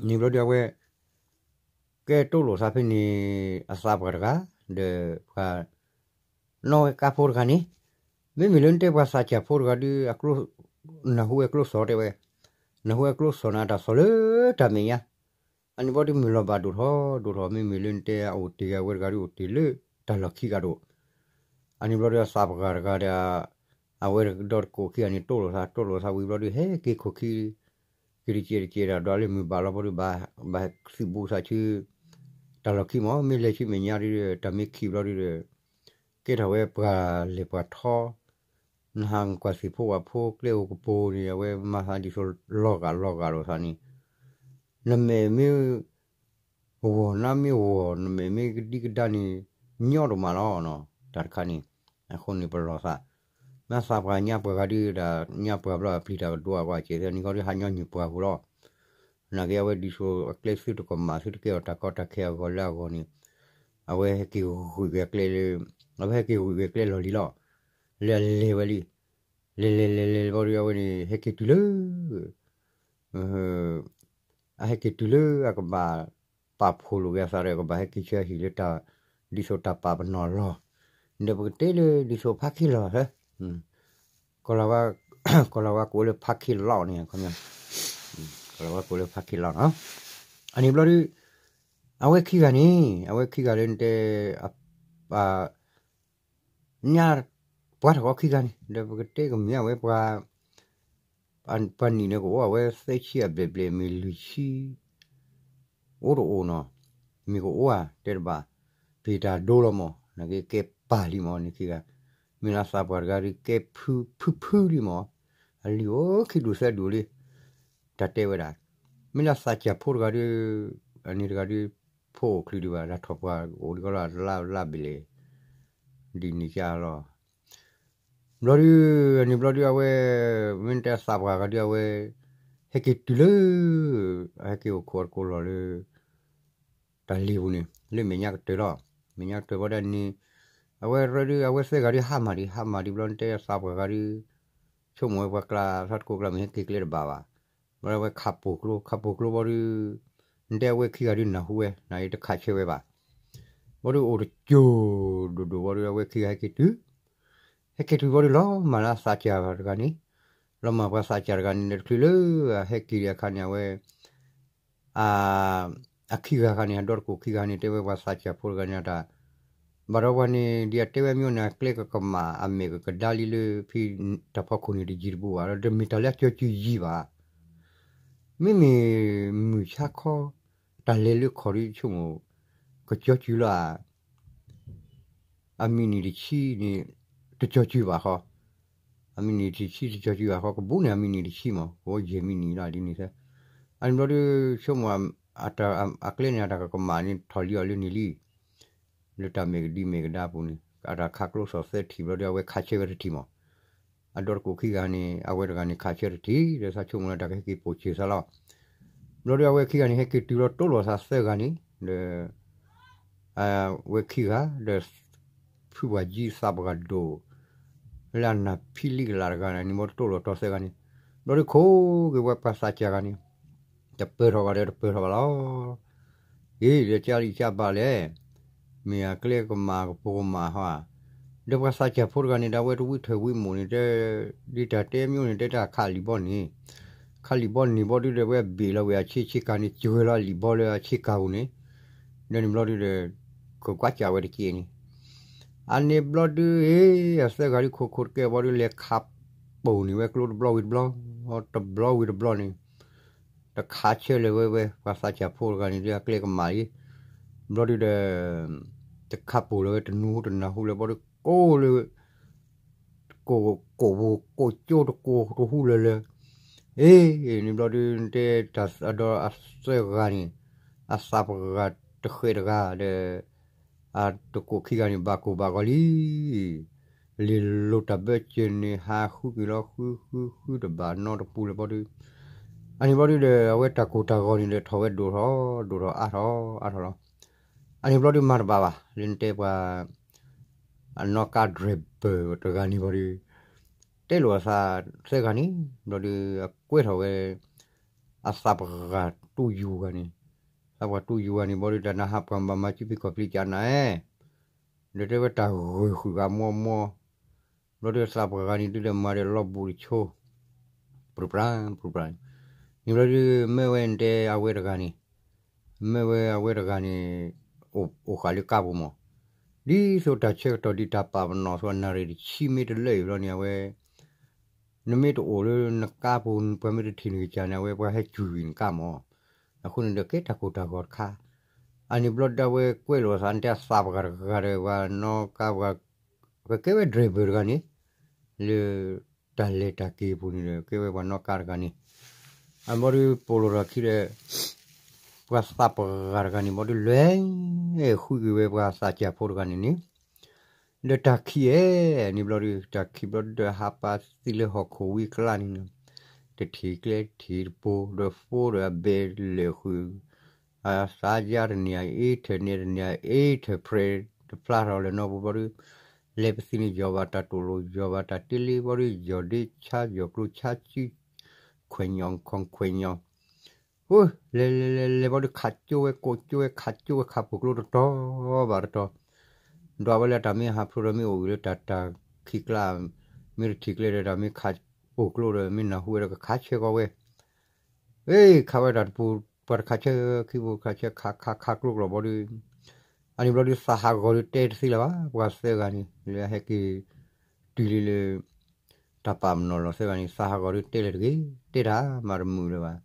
န့ၣ်ဘျီဒုးအဝဲ ကဲတိၢ်လိာ်သးဖဲန့ၣ် အသးပှၢ်တဂၤ ဒီးပှၤ နီၣ်ဝဲကါဖိတဂၤန့ၣ်, မ့မ့ၢ်လၢနတဲပှၤသးစၢ်ဖိတဂၤဒုး အကျိ နၢ်ဟူဝဲကျိသီၣ်တဲဝဲ, နၢ်ဟူဝဲကျိသီၣ်န့ၣ် အတၢ်သီၣ်လၢတၢ်မဲာ်ညါ, အန့ၣ်ဘျီဒုးမုၢ်လီၤဘၣ်ဒိၣ်ထီၣ်ဒိၣ်ထီၣ် မ့မ့ၢ်လၢနတဲအအိၣ်တ့ၢ်ဂၤဝဲတဂၤဒုးအိၣ်တ့ၢ်လၢတၢ်လီၢ်ခံဂၤဒိၣ်, အန့ၣ်ဘျီဒုးအသးပှၢ်တဂၤဒီး အဝဲဒီတကိးခံဂၤန့ၣ် တိၢ်လိာ်သး တိၢ်လိာ်သးဝံၤဘျီဒုး ဟဲက့ၤခိၣ်ခံ က့ၤတကဲးတကဲးဒီး ဒီးလၢမုၢ်ဘၣ်လီၤဘျီဒုး ဘၣ် ဘၣ်သုးဘူးသးဆူ တၢ်လီၢ်ခံမး မ့ၢ်လဲၤဆူမဲာ်ညါဒုး တၢ်မ့ၢ်ခံးဘျီဒုးဒီး ကဲထီၣ်ဝဲပှၤလဲၤပှၤထီ နဟးကွၢ်သ့ၣ်ဖိဝၣ်ဖိကျဲအိၣ်ကပိၤန့ၣ် အဝဲမၤသးဒ်သိးလီၤဂာ်လီၤဂာ်လိာ်သးန့ၣ် နမဲာ်မ့ၢ် ဂီၤနါမ့ၢ်ဂီၤ နမဲာ်မ့ၢ်ကဒံကဒါန့ၣ် ညီဒိၣ်မးလီၤနီၤ တၢ်တခါန့ၣ်, အဃိန့ၣ်ပလီၢ်သး, မ့ၢ်သးပှၢ်ညါပှၢ်ဂၤဒုးဒၣ် ညါပှၢ်ဘျီအပျံၤတၢ်ကဒိအဂီၢ်အစဲးသ့ၣ်နံၤဂီၢ်ဒုးဟးညီနုၢ်ပှၢ်ပူၤလီၤ, နာ်က့အဝဲဒ်သိးအကျဲသုတကမၣ်သုတကဲအီၤတၢ်ကီတၢ်ခဲအဂီၢ်လၢအဂီၢ်န့ၣ်, အဝဲဟဲက့ၤဂုာ်က့ၤအကျဲလၢ, အဝဲဟဲက့ၤဂုာ်က့ၤအကျဲလီၢ်လံၤလီၤ, လဲၤလဲၤလဲၤလဲၤဘျီဒုးအဝဲန့ၣ် ဟဲက့ၤတုၤလၢ အဟဲက့ၤတုၤလၢအကဘၣ်ပာ်ဖှိၣ်လိာ်က့ၤအသးဒီး ကဘၣ်ဟဲက့ၤဆၢဟံၣ်လၢတၢ် ဒ်သိးတၢ်ပာ်ပနီၣ်အလီၢ်, ဒီးပကတဲလၢဒ်သိးဖါခ့လီၢ်သၢ, ကီၢ်လၤဝါကိးလၢဖါခ့လီၢ်န့ၣ်, ကီၢ်လၤဝါကိးလၢဖါခ့လီၢ်နီၤ, အန့ၣ်ဘျီဒုး အဝဲခံဂၤန့ၣ် အဝဲခံဂၤလၢနတဲ ညါ ပှၤတဂီၤခံဂၤန့ၣ် ဒီးပကတဲကမ့ၢ်အဝဲပှၤ ပှၤနံၣ်န့ၣ်ကအိၣ်အဝဲသၢဆံအဘျဲၣ်ဘျဲၣ်မ့ၢ်လွံၢ်ဆံ အိၣ်တအိၣ်နီၤ, မ့ၢ်ကအိၣ်ဧါတဲတဘၣ်, ပ့ၤတၢ်ဒိလီၤမး နာ်က့ကဲပာ်လံမးန့ၣ်ခံဂၤ, မ့ၢ်လၢသးပှၢ်တဂၤဒုးကဲဖုဖုဖုလံမး, အလံၤအိၣ်ခံဒူၣ်သၢဒူၣ်လံ, တၢ်တဲဝဲဒၣ်, မ့ၢ်လၢသးစၢ်ဖိတဂၤဒုး အန့ၣ်တဂၤဒုး ဖိအိၣ်ချုးဒံးဘၣ် လၢထီၣ်ပှၢ်အိၣ်ဒံးကီလၢလါဘ့ၣ်လဲၣ် ဒ်န့ၣ်ကလီၤ ဘျီဒုး အန့ၣ်ဘျီဒုးအဝဲ မ့ၢ်တဲသးပှၢ်ဂၤဒုးအဝဲ ဟဲက့ၤတုၤလၢ အဟဲက့ၤအိၣ်ခိးအတကိးလီၢ်လၢ တၢ်လ့ၤပူၤန့ၣ် လၢမဲာ်ညါကတၢၢ်လီၤ. မဲာ်ညါကတၢၢ်ဘျီဒုးန့ၣ် အဝဲရၢဒုး အဝဲသၢဂၤဒုးဟးမၢ်ဒံး ဟးမၢ်ဒံးဘျီ နတဲသးပှၢ်ဂၤဒုး ဆိကမိၣ်ဝဲပှၤကျါ သးတကိးကျါမ့ၢ်ဟဲက့ၤကျဲတဘၣ်ဘၣ်. ဘျီဒုးအဝဲခးပိာ်ကျိ ခးပိာ်ကျိဘျီဒုး နတဲအဝဲခံဂၤဒုးနၢ်ဟူဝဲ နၤအံၤတခးဆၢဝဲဘၣ်. ဘျီဒုးအိၣ်တစိၤဒိၣ်ဒိၣ်ဘျီဒုး အဝဲခံဂၤဟဲက့ၤတုၤ ဟဲက့ၤတုၤဘျီဒုး လီၤမၢ်လၢသးစၢ်တဂၤန့ၣ်, လီၤမၢ်ပှၤသးစၢ်တဂၤန့ၣ် ဒီးတချုးလၢအဟဲက့ၤဒံးအခါန့ၣ် အဝဲ အခံဂၤခါန့ၣ် အဒီတကိးခံဂၤန့ၣ် တဲဝဲပှၤသးစၢ်ဖိတဂၤန့ၣ်အတၢ်, ဘၣ်ဒီးပှၤန့ၣ် ဒ်အတဲဝဲမ့ၢ်န့ၣ် အကျဲကကမၣ် အမဲာ်ကကဒါလံလၢဖဲတၢ်ဖီခိၣ်န့ၣ်တယံၤတဘူးဘၣ် ဒီးတမ့ၢ်တၢ်လၢအကၠီစုယံၤဘၣ်. မ့မ့ၢ်မုၢ်ဆါခီ တၢ်လဲၤလၢခီၣ်ဒုးဆိကမိၣ် ကကၠီစုလီၤဧါ အမံးနံးတဆံန့ၣ် တကၠီစုဘၣ်ဃီ, အမံးနံးတဆံတကၠီစုဘၣ်ဃီ ကဘူးန့ၣ် အမံးနံးတဆံမး ကဝီယဲၢ်မံးနံးလီၤဒ်န့ၣ်သၢ, အန့ၣ်ဘျီဒုး ဆိကမိၣ် အကျဲန့ၣ် အတၢ်ကကမၣ်န့ၣ် ထီၣ်လံအီၤလၢန့ၣ်လံ လၢတၢ်မဲာ်ကဒံမဲာ်ကဒါပူၤန့ၣ် အတၢ်ခးကျိသီၣ်သၢထံၣ်ဘျီဒုး အဝဲခးဆၢဝဲတထံၣ်မး, အဒီတကိးခံဂၤန့ၣ် အဝဲတဂၤန့ၣ်ခးဆၢတထံၣ် ဒီးသးဆိကမိၣ်လၢတၢ်ကဟဲက့ၤပိာ်စၢၤသးလီၤ. ဘျီဒုးအဝဲခံဂၤန့ၣ် ဟဲက့ၤတုၤလီၤတိၢ်လိာ်သးသၢဂၤန့ၣ် ဒီး ဝဲခံဂၤ ဒီး ဖုပှၤကၠံသးပှၢ်ဒိၣ် လၢအနၢ်ဖံလံကလးတဂၤန့ၣ် န့ၣ်ဘျီဒုးတိၢ်လိာ်တီသၢဂၤန့ၣ်, ဘျီဒုးခိးက့ၤဝဲပှၤသးစၢ်ဂၤန့ၣ် တပၢၢ်ထီၣ်ဘၣ်ဒီးတပၢၢ်ထီၣ်ဘၣ်လီၤ. အ့ ဒီးကၢ်လံၢ်ကၢ်ဘၣ်လဲၣ်, မ့ၢ်အကျဲကမၣ်ကပိာ်ကမၣ်ဟီဧါ, ဒီးပှၤသးစၢ်ဖိတဂၤန့ၣ် ဒီးအဝဲတဝံထၢၣ်ဝံမိၢ်န့ၣ် တဲ ဒ်တၢ်တဲမ့ၢ်န့ၣ် တဲတၢ်ခးလံာ်ဘီန့ၣ်, ခးလံာ်ဘီန့ၣ်ဘျီဒုးဒီး အဝဲဘ့ၣ်လီၤဝဲအဆ့ဆ့ကၤန့ၣ် စှၤလီၤလံာ်ဘီလၢအဆ့ကၤပူၤန့ၣ်, ဒီးန့ၣ်ဘျီဒုဒီး ကကွၢ်စးဝဲတက့ၢ်န့ၣ်, အန့ၣ်ဘျီဒု အသၢဂၤဒုခိခိတကဲဘျီဒု လဲၤခးပိာ်န့ၢ်ဝဲကျိတဘျီဝံၤတဘျီ, တဘျီဝံၤတဘျီန့ၣ်, တခးဆၢလၢၤဝဲဝဲ ပှၤသးစၢ်ဖိတဂၤန့ၣ်ဒု အကျဲကမၣ်လံ, ဘျီဒုဒီး တခးပိာ်လၢၤဝဲ တနူၤတနၢ်ဟူလၢၤဘျီဒု ကိးလၢ ကိး ကိးဝူ ကိးကၠိတကိးတဟူလၢၤလၢၤ, အ့ၣ် န့ၣ်ဘျီဒု တဲတၢ်ဒီးအသၢဂၤန့ၣ်, အသးပှၢ်တဂၤတဃဲးတဂၤဒီး အတကိးခံဂၤန့ၣ် ဘၣ်ကိၢ်ဘၣ်ဂီၤလံ, လ့ၤလိၤတၢ်ဘၢစၢၤန့ၣ် ဟးဃုက့ၤလီၤ ဃုဃုဃုတဘၣ်နီတပူၤလၢၤဘျီဒု, အန့ၣ်ဘျီဒုဒီး အဝဲတၢ်ကိၢ်တၢ်ဂီၤန့ၣ်ဒီး ထီၣ်ဝဲဒိၣ်ထီၣ် ဒိၣ်ထီၣ်အါထီၣ်အါထီၣ်လီၤ, အန့ၣ်ဘျီဒုမၤတဘၣ်ဘၣ် လၢနတဲပှၤ အနီၣ်ကါ driver တဂၤန့ၣ်ဘျီဒု တဲလိာ်အသးသၢဂၤန့ၣ် ဘျီဒု အကွဲထီၣ်ဝဲ အသးပှၢ်တူၢ်ယူၤဂၤန့ၣ်, သးပှၢ်တူၢ်ယူၤဂၤန့ၣ် ဘျီဒု တၢ်နဟးပှၤဘၣ်မၤစုဖံကီၢ်ဖံကၢ်နၤဧၢ, ဒီးတဲဝဲတၢ်ဂၢၢ်ဃုာ်ဂၤမီမီ, ဘျီဒု သးပှၢ်ဂၤန့ၣ် ဒုဒီးမၤဒီးလီၤဘူးတဆိ ပြူပြါ ပြူပြါ, န့ၣ်ဘျီဒု မ့ၢ်ဝဲတဲအဝဲတဂၤန့ၣ်, မ့ၢ်ဝဲအဝဲတဂၤန့ၣ် အိၣ်ဃာ်လၢကါပူၤမး, ဒ်သိးတၢ်ဆၢကတီၢ်ဒ်တၢ်ပာ်ပနီၣ်အသိး အနၣ်ရံၣ်တဆံမ့ၢ်တလၢအံၤဘျီန့ၣ် အဝဲ နမ့ၢ်တအိၣ်လၢနကါပူၤ ပှၤမ့ၢ်တထံၣ်နကစၢ်န့ၣ် အဝဲပှၤဟဲစူၤကွံာ်နကါမး, အဃိန့ၣ်ဒီးကဲတၢ်ကိၢ်တၢ်ဂီၤတခါ, အန့ၣ်ဘျီဒု အဝဲကွဲးလိာ်အသး နတဲအသးပှၢ်တဂၤဒီး ပှၤနီၣ်ကါပှၤ ကကဲဝဲ driver တဂၤန့ၣ်, လၢတၢ်လဲၤတၢ်က့ၤအပူၤန့ၣ်ဒီး ကဲဝဲပှၤနီၣ်ကါတဂၤန့ၣ်, အဘျီဒု ပိာ်လိာ်ထီၣ်ခံဒီး ပှၤသးပှၢ်တဂၤန့ၣ် ဘျီဒု လဲၤဃုက့ၤဝဲပှၤသးစၢ်ဖိတဂၤန့ၣ်န့ၣ်, ဒီးတၢ်ခံးအဲၣ် န့ၣ်ဘျီဒု တၢ်ခံးဘျီဒုဒီး ဟးပာ်သံလၢဟီၣ်ခိၣ်ဝံၤကျါန့ၣ်, တထံၣ်ကျဲထံၣ်တပိၤ ဒီးဖိဒီးအဘဲလဲၤဃုာ် အသးယါတန့ၢ်ဧါ အ့ထၢၣ်န့ၢ်တန့ၢ်ဧါ အ့ထၢၣ်ဖြဲးတဖျါထီၣ်လၢၤနီပူၤဘျီဒု, လဲၤပသံန့ၣ် ယီၤဘၣ်တၢ်တိၣ်လိာ် ယီၤဘၣ်တၢ်တ့လ့ဘျီဒု ယီၤဒ့ဆါ ယီၤကျိဆါစု ခွဲးညီ ခွဲးညီ, လဲၤလဲၤလဲၤလဲၤဘျီဒု ခးကၠိဝဲ ကိးကၠိဝဲ ခးကၠိဝဲ ခးပိာ်ကျိတတီၤဘၣ်တတီၤ, ဒွးဝဲလၢတၢ်မ့ၢ်ဟးဖျိးဒီး မ့ၢ်အိၣ်ဂ့ၤလၢတၢ်တၢ်ခံးကျါ, မ့ၢ်တထံၣ်ကျဲဒီး တၢ်မ့ၢ်ခးပိာ်ကျိဒီး မ့ၢ်နၢ်ဟူဝဲဒီး ကခးဆၢကီးဝဲ အ့ ခးဝဲတၢ်တပူၤ ပှၤတခးဆၢခံပူၤ ခးဆၢ ခး ခး ခးကျိကျိာ်ဘျီဒု, အန့ၣ်ဘျီဒု သးဟးဂီၤဒု တဲတသ့လၢၤဘၣ် ပှၤသၢဂၤန့ၣ် လၢအဟဲက့ၤတုၤလံလၢ တၢ်ပာ်ပနီၣ်လီၤသၢဂၤန့ၣ် သးဟးဂီၤဒု တဲလၢၤတဂ့ၤ တဲတၢ်မၤတမုာ်လၢၤဘၣ်,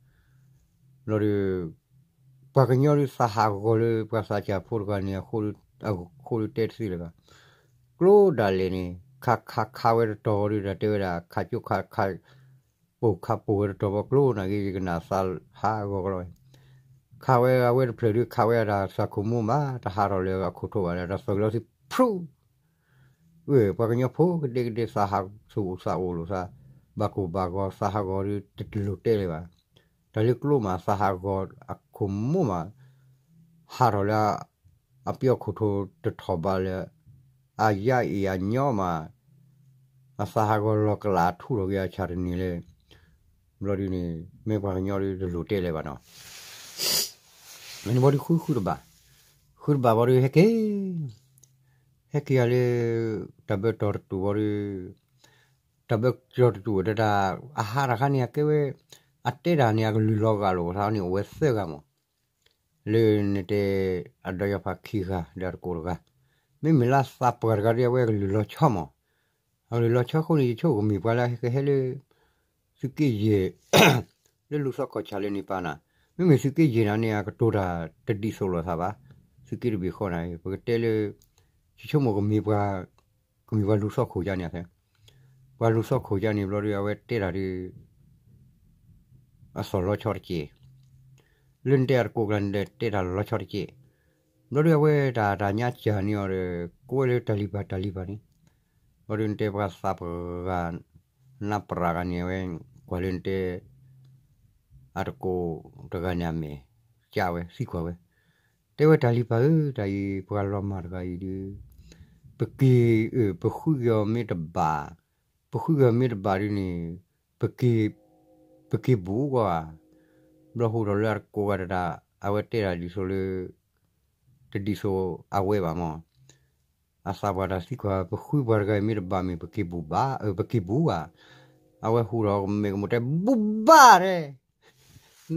ဘျီဒု ပှၤကညီဒု သးဟးဂီၤလၢ ပှၤသးစၢ်ဖိတဂၤန့ၣ် အဃိဒု တဲတသ့လၢၤဘၣ်, ကျိဒၣ်လဲာ်န့ၣ် ခးခးခးဝဲတတီၤဒု တၢ်တဲဝဲဒၣ် ခးကၠိခးခး ပိာ်ခးပိာ်ဝဲတတီၤဘီကျိနာ်က့ ယကနၣ်သးဟးဂီၤကလီၤ, ခးဝဲအဝဲတဖျၢၣ်ဒု ခးဝဲဒၣ်သးခိၣ်မူဘၣ် တဟးထီၣ်လၢအခိၣ်ထိးဘၣ် တၢ်သၢကလီၤသံဖျူး, ပှၤကညီဖိကဒဲကဒဲသးဟးဆူၣ်အိၣ်သးအိၣ်လိာ်သး, ဘၣ်ကိၢ်ဘၣ်ဂီၤသးဟးဂီၤဒု တလိၤတဲလၢၤဘၣ်, တၢ်လၢကျိမး သးဟးဂီၤအခိၣ်မူမး ဟးထီၣ်လၢ အပျီခိၣ်ထိးတထီၣ်ဘးလၢ အယါအ့ၣ်အညီမး, အသးဟးဂီၤလီၤကလးထူထီၣ်က့ၤအဆၣ်တန့ၢ်လၢ ဘျီဒုန့ၣ် မ့ၢ်ပှၤကညီဒုတလိၤတဲလၢၤဘၣ်နီၤ, မ့ၢ်န့ၣ်ဘျီဒုဃုဃုတဘၣ်, ဃုတဘၣ်ဘျီဒုဟဲက့ၤ ဟဲက့ၤယၤလၢ တၢ်ဘၢတီၤတတူာ်ဘျီဒု တၢ်ဘၢတီၤတတူာ်ဒီးတၢ် အဟးတခါန့ၣ် အကဲဝဲ အတဲတၢ်န့ၣ် အကလုၢ်လီၤဂာ်လိာ်သးန့ၣ် အိၣ်ဝဲသၢဂၤမး လၢနတဲ အဒီယီၤဖးခံဂၤ ဒီးအတကိးတဂၤ, မ့မ့ၢ်လၢအသးပှၢ်တဂၤဒီး အဝဲအကလုၢ်လီၤဆီမး, အကလုၢ်လီၤဆီအဃိန့ၣ် ယဆိကမိၣ်ပှၤလၢအကဟဲလၢ သုးက့ယဲၢ် လၢလူၤသီခီၣ်ဆၣ်လၢန့ၣ်ပာ်နၤ, မ့မ့ၢ်သုးက့ယဲၢ်နၤန့ၣ် အကတိၤတၢ်တဒ်သိးလိာ်သးဘၣ်, သုးက့တဘ့ၣ်ဃီနၤ ပကတဲလၢ ယဆိကမိၣ်ကမ့ၢ်ပှၤ ကမ့ၢ်ပှၤလူၤသီခိၣ်ယါန့ၣ် ပှၤလူၤသီခိၣ်ယါန့ၣ်ဘျီဒု အဝဲတဲတၢ်ဒု အသီၣ်လီၤဆီတက့ၢ်, လၢနတဲအတကိးကျါန့ၣ်ဒီး တဲတၢ်လီၤဆီတက့ၢ်, ဘျီဒု အဝဲတၢ်တၢ်ညါစၢ်န့ၢ်အီၤဒီး ကိးဝဲလၢတၢ်လံၤပၤတၢ်လံၤပၤန့ၣ်, ဘျီဒု နတဲပှၤသးပှၢ်ဂၤ နၢ်ပၢၢ်ဂၤန့ၣ် အဝဲ ကွၢ်လၢနတဲ အတကိးတဂၤန့ၣ်အမဲာ် ကၢ်ဝဲ သံကွၢ်ဝဲ, တဲဝဲတၢ်လံၤပၤဧၢ တၢ်အံၤပှၤလီၤမၢ်တဂၤအံၤဒု ပက့ၤ ပဃုက့ၤအီၤမ့ၢ်တဘၣ်, ပဃုက့ၤအီၤမ့ၢ်တဘၣ်ဒုန့ၣ် ပက့ၤ ပက့ၤဘူးကွၢ်, ဘျီဟူထီၣ်လၢအတကိးဂၤတဒၣ် အဝဲတဲတၢ်ဒ်သိးလၢ တဒ်သိးအဝဲဘၣ်မး, အသးပှၢ်တၢ်သံကွၢ် ပဃုပှၤတဂၤအံၤမ့ၢ်တဘၣ်မ့ၢ် ပက့ၤဘူးဘၣ်, ပက့ၤဘူးဘၣ်, အဝဲဟူထီၣ်ကမဲာ်ကမိၣ်တဲ ဘူးဘၣ်တဲ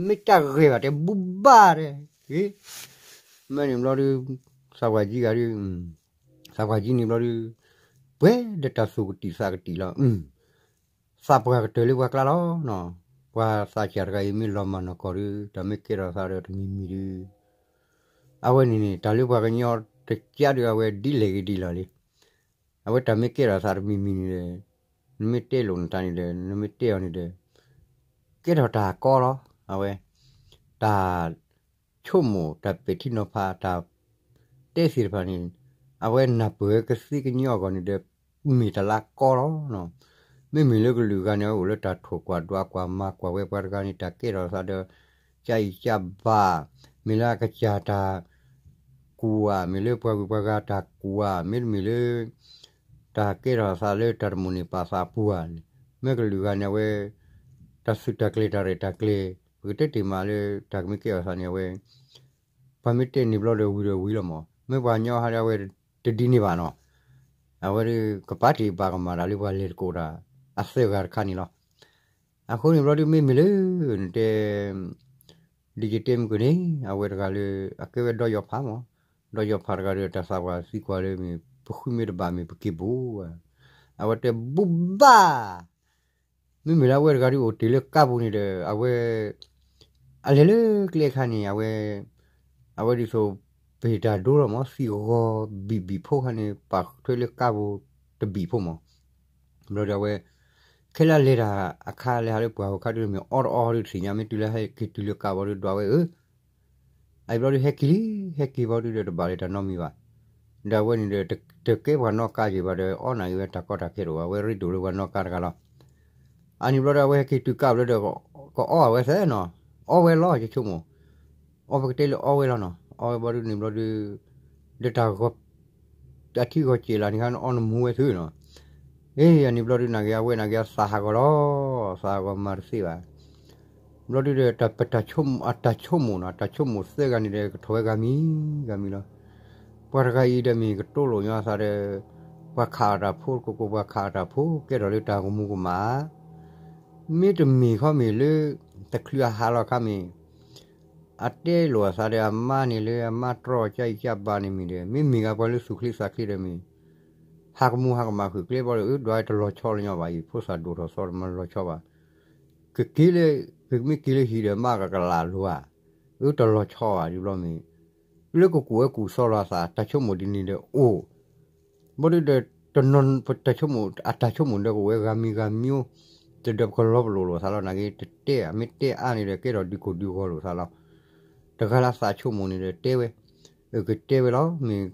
မ့ၢ်တၢ်ဂ့ၤဘၣ်တဲ ဘူးဘၣ်တဲ, ဂ့ၤ မ့ၢ်န့ၣ်ဘျီဒုး သးပှၢ်ကံဂၤဒုး သးပှၢ်ကံန့ၣ်ဘျီဒုး ပှဲၤဒီးတၢ်သူၣ်ကတံာ်သးကတံာ်လီၤ. သးပှၢ်ကတၢၢ်လၢပှၤကျါလီၤနီၤ. ပှၤသးစၢ်တဂၤအံၤမ့ၢ်လီၤမၢ်နီၢ်ကီၢ်ဒုး တၢ်မ့ၢ်ကဲထီၣ်သးဒီးတမံၤမံၤဒုး အဝဲန့ၣ်န့ၣ် တၢ်လၢပှၤကညီတကးဒုး အဝဲဒ်လဲၣ်ဂ့ၤဒ်လဲၣ်လံ. အဝဲတၢ်မ့ၢ်ကဲထီၣ်သးတမံၤမံၤန့ၣ်ဒီး နမ့ၢ်တဲလိာ်နသးန့ၣ်ဒီး နမ့ၢ်တဲအီၤန့ၣ်ဒီး ကဲထီၣ်တၢ်ကီလီၤ. အဝဲ တၢ်ဆိကမိၣ် တၢ်ပဲာ်ထံနီၤဖး တၢ်တဲသ့ၣ်တဖၣ်န့ၣ် အဝဲနၢ်ပၢၢ်ဝဲကသ့ကညီအဂီၢ်န့ၣ်ဒီး မ့ၢ်တၢ်လၢကီလီၤ. မ့မ့ၢ်လၢကလုာ်ဂၤန့ၣ် အအိၣ်လၢတၢ်ထိၣ်ကွၢ်ဒွးကွၢ်မၤကွၢ်ဝဲပှၤတဂၤန့ၣ် တၢ်ကဲထီၣ်သးဒီး ကၢ်အံၤကၢ်ဘၣ်, မ့ၢ်လၢအကစၢ်တၢ်ကူၣ်ဧါ, မ့ၢ်လၢပှၤဂုၤပှၤဂၤတၢ်ကူၣ်ဧါ, မ့တမ့ၢ်လၢ တၢ်ကဲထီၣ်သးလၢတၢ်တမိၣ်န့ၢ်ပာ်သးအပူၤဧါန့ၣ်, မ့ၢ်ကလုာ်ဂၤန့ၣ် အဝဲ တၢ်သုးတၢ်ကျဲၤတၢ်ရဲၣ်တၢ်ကျဲၤ ပကတဲတ့ၢ်မးလၢတၢ်ကမ့ၢ်ကဲထီၣ်သးန့ၣ် အဝဲ ပှၤမ့ၢ်တဲန့ၣ်ဘျီဒီးဝံၤဒီးဝံၤလီၤမး, မ့ၢ်ပှၤကညီဟးဒီးအဝဲတဒ်န့ၢ်ဘၣ်နီၤ, အဝဲဒၣ်ကပာ်တ့ၢ်ပာ်ကမၣ်တၢ်လၢပှၤလဲၤတကိးတၢ် အသၢဂၤတခါန့ၣ်လီၤ. အဃိန့ၣ်ဘျီဒုးမ့မ့ၢ်လၢ နတဲ ဒ်ယတဲမုၢ်ကန့ၣ် အဝဲတဂၤလၢ အကဲဝဲဒီယီၤဖးမး, ဒီယီၤဖးတဂၤဒီး တၢ်သးပှၢ်သံကွၢ်လၢမ့ၢ် ပဃုမ့ၢ်တဘၣ်မ့ၢ်ပက့ၤဘူးဧါ, အဝဲတဲဘူးဘၣ် မ့မ့ၢ်လၢအဝဲတဂၤဒုးအိၣ်တ့ၢ်လၢကါပူၤန့ၣ်ဒီး အဝဲ အလဲၤလၢကျဲအခါန့ၣ် အဝဲ အဝဲဒ်သိး ပဟ့ၣ်တၢ်ဒိလီၤမး သံၣ်ဂီၤဘံၣ်ဘံၣ်ဖိခါန့ၣ် ပာ်ထွဲလၢကါပူၤတဘံၣ်ဖိမး, ဘျီဒီးအဝဲ ခဲလၢာ်လဲၤတၢ်အခါလဲၤဟးလၢပှၢ်ဂီၤခါဒုးမ့ၢ်အီတအီဒုးတသ့ၣ်ညါ မ့ၢ်တုၤလၢဟဲက့ၤတုၤလၢကါပူၤဒုးဒွးဝဲဧၢ အံၤဘျီဒုးဟဲက့ၤလံ ဟဲက့ၤဘျီဒုးဒီးတဘၣ်လၢတၢ်နီတမံၤဘၣ်, ဒီးအဝဲန့ၣ်ဒီး တကဲပှၤနီၣ်ကါက့ၤဘၣ်ဒီး အီၣ်နၤက့ၤဝဲတၢ်ကီတၢ်ခဲတအိၣ်ဘၣ် အဝဲရ့ဒိၣ်လၢပှၤနီၣ်ကါတဂၤလီၤ. အန့ၣ်ဘျီဒီး အဝဲဟဲက့ၤတုၤကါဘျီဒီး ကအီဝဲသ့နီၤ, အီဝဲလီၤ ယဆိကမိၣ်, အီပကတဲလၢအီဝဲလီၤနီၤ, အီဝဲဘျီဒုးန့ၣ်ဘျီဒုး ဒီးတၢ် အထံဂီၤစဲးလၢန့ၣ်ခါ နအီနမူဝဲသုနီၤ, အ့ အန့ၣ်ဘျီဒုးနာ်က့ၤ အဝဲနာ်က့ၤ အသးဟးဂီၤလီၤ, သးဟးဂီၤမၤတသ့ဘၣ် ဘျီဒုးဒီး တၢ်ဆိကမိၣ်နီၤ, တၢ်ဆိကမိၣ်သၢဂၤန့ၣ်ဒီး ကထီၣ်ဝဲဂၤမံၤဂၤမံၤလီၤ. ပှၤတဂၤအံၤဒီးမ့ၢ်ကတိလိာ်ညီအသးဒီး ပှၤခးအတၢ်ဖိတကိးကိး ပှၤခးအတၢ်ဖိ ကဲထီၣ်လၢတၢ်ကမူကမၣ်, မ့တမ့ၢ်ခီမ့ၢ်လၢ တချုးအဟးလီၤအခါမ့ၢ် အတဲလိာ်အသးဒီးအမါန့ၣ်လၢအမါတြီကၢ်အံၤကၢ်ဘၣ်န့ၣ်မ့ၢ်ဒီး မ့မ့ၢ်ဂ့ၤပှၤလၢသူၣ်ချ့သးချ့ဒီးမ့ၢ် ဟးကမူဟးကမၣ်ဃုာ်ကျဲဘျီဒီး အၢ ဒွးတလီၤဆီလၢညီဘၣ်အံၤ ဖိသၣ်ဒိၣ်ထီၣ်သီဒီးမၤလီၤဆီဘၣ်, ကက့ၤလၢ ကမ့ၢ်က့ၤလၢဟံၣ်ဒီးမါကကလးလိၤဧါ, အၢ တလီၤဆီဘၣ်ဒ်ဘျီမ့ၢ် လၢကကူၣ်ဝဲကူၣ်သီလိာ်အသး တၢ်ဆိကမိၣ်ဒ်န့ၣ်ဒီးအိၣ်, ဘျီဒုးဒီး တနီၤ တၢ်ဆိကမိၣ် အတၢ်ဆိကမိၣ်ဒီးကအိၣ်ဝဲဂၤမံၤဂၤမံၤ, တဒီးပကလီၤပလိာ်လိာ်သးလီၤ နာ်က့ၤ တတဲ မ့ၢ်တဲအါန့ၣ်ဒီး ကဲထီၣ်ဒုးကိၢ်ဒုးဂီၤလိာ်သးလီၤ. တဂၤလၢသးဆိကမိၣ်န့ၣ်ဒီးတဲဝဲ, အကတဲဝဲလီၤ မ့ၢ်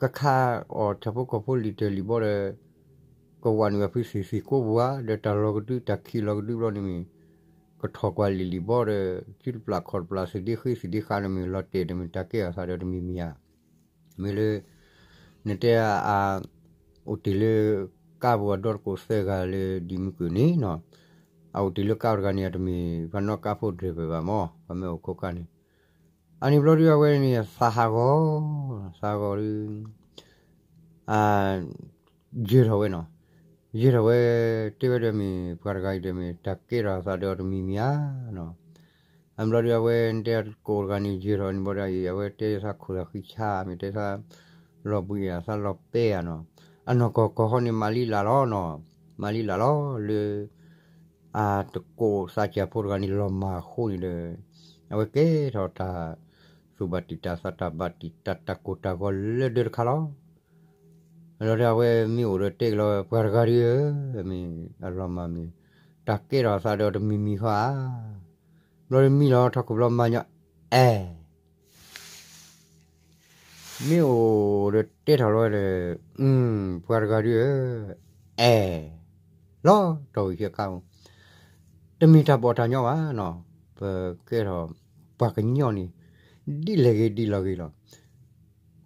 ကခါအီၣ်ဆၣ်ဖိကီၢ်ဖိလံာ်တၢၢ်လံာ်ဘီဒီး ကဝးနုာ်အဖုသ့ၣ်သ့ၣ်ကိးပူၤဧါ, ဒီးတၢ်လီၤကဒု တၢ်ခံးလီၤကဒုဘျီန့ၣ်မ့ၢ် ကထီၣ်ကွၢ်လံာ်လံာ်ဘီဒီး စုတပျၢ်ခီၣ်တပျၢ် သ့ၣ်ဒ့ဃ့သ့ၣ်ဒ့ဃးန့ၣ်မ့ၢ် လီၤတဲာ်ဒီးမ့ၢ်တၢ်ကဲထီၣ်သးဒီးတမံၤမံၤဧါ. မ့ၢ်လၢ နတဲအ အိၣ်တ့ၢ်လၢကါပူၤအဒီတကိးသၢဂၤလၢဒံးမုၢ်ကုၢ်န့ၣ်နီၤ, အအိၣ်တ့ၢ်လၢကါပူၤတဂၤန့ၣ် အတမ့ၢ်ပှၤနီၣ်ကါဖိဒြဲၣ်ပၢၢ်ဘၣ်မး ပှၤမ့ၢ်အိၣ်ခိးကါန့ၣ်, အန့ၣ်ဘျီဒုးအဝဲန့ၣ် သးဟးဂီၤ သးဟးဂီၤဒုး ယၢၤထီၣ်ဝဲနီၤ, ယၢၤထီၣ်ဝဲ တဲဝဲဒီးမ့ၢ် ပှၤတဂၤအံၤဒီးမ့ၢ် တၢ်ကဲထီၣ်သးဒီးတမံၤမံၤဧါနီၤ, အဘျီဒုးအဝဲတဲကိးတဂၤန့ၣ် ယၢၤထီၣ်န့ၣ်ဘျီဒီးအံၤ အဝဲတဲသးခိၣ်သးဃံဆါ မ့ၢ်တဲသး လီၤဘှံးဧါ သးလီၤပဲဧါနီၤ, အနီၢ်ကီၢ်ကီၢ်ဟီန့ၣ် မၤလံလၢ်လီၤနီၤ, မၤလံလၢ်လီၤလၢ အတကိးသးစၢ်ဖိတဂၤန့ၣ် လီၤမၢ်အဃိန့ၣ်ဒီး အဝဲကဲထီၣ်တၢ် သူၣ်ဘၣ်တံၢ်တၢ်သး တၢ်ဘၣ်တံၢ်တၢ် တၢ်ကိၢ်တၢ်ဂီၤလၢဒၢတခါလီၤ. လီၤဒီးအဝဲမ့ၢ်အိၣ်ဒီးတဲကလီၤ ပှၤတဂၤဒုးဧၢ, မ့ၢ်အလီၤမၢ်မ့ၢ် တၢ်ကဲထီၣ်သးဒီးတမံၤမံၤဃီဧါ. ဘျီဒုးမံလီၤထီၣ်ခိၣ်ဘျီမၤညီအဲ မ့ၢ်အိၣ်ဒီးတဲထီၣ်လီၤဒီး ပှၤတဂၤဒုးဧၢ, အဲၣ် လီၤတီၢ်ဂံၢ်ဆၢခါမူ တမ့ၢ်တၢ်ဘီၣ်တၢ်ညီဘၣ်နီၤ, ပကဲထီၣ် ပှၤကညီန့ၣ် ဒ်လဲၣ်ဂ့ၤဒ်လဲၣ်ဂ့ၤလီၤ.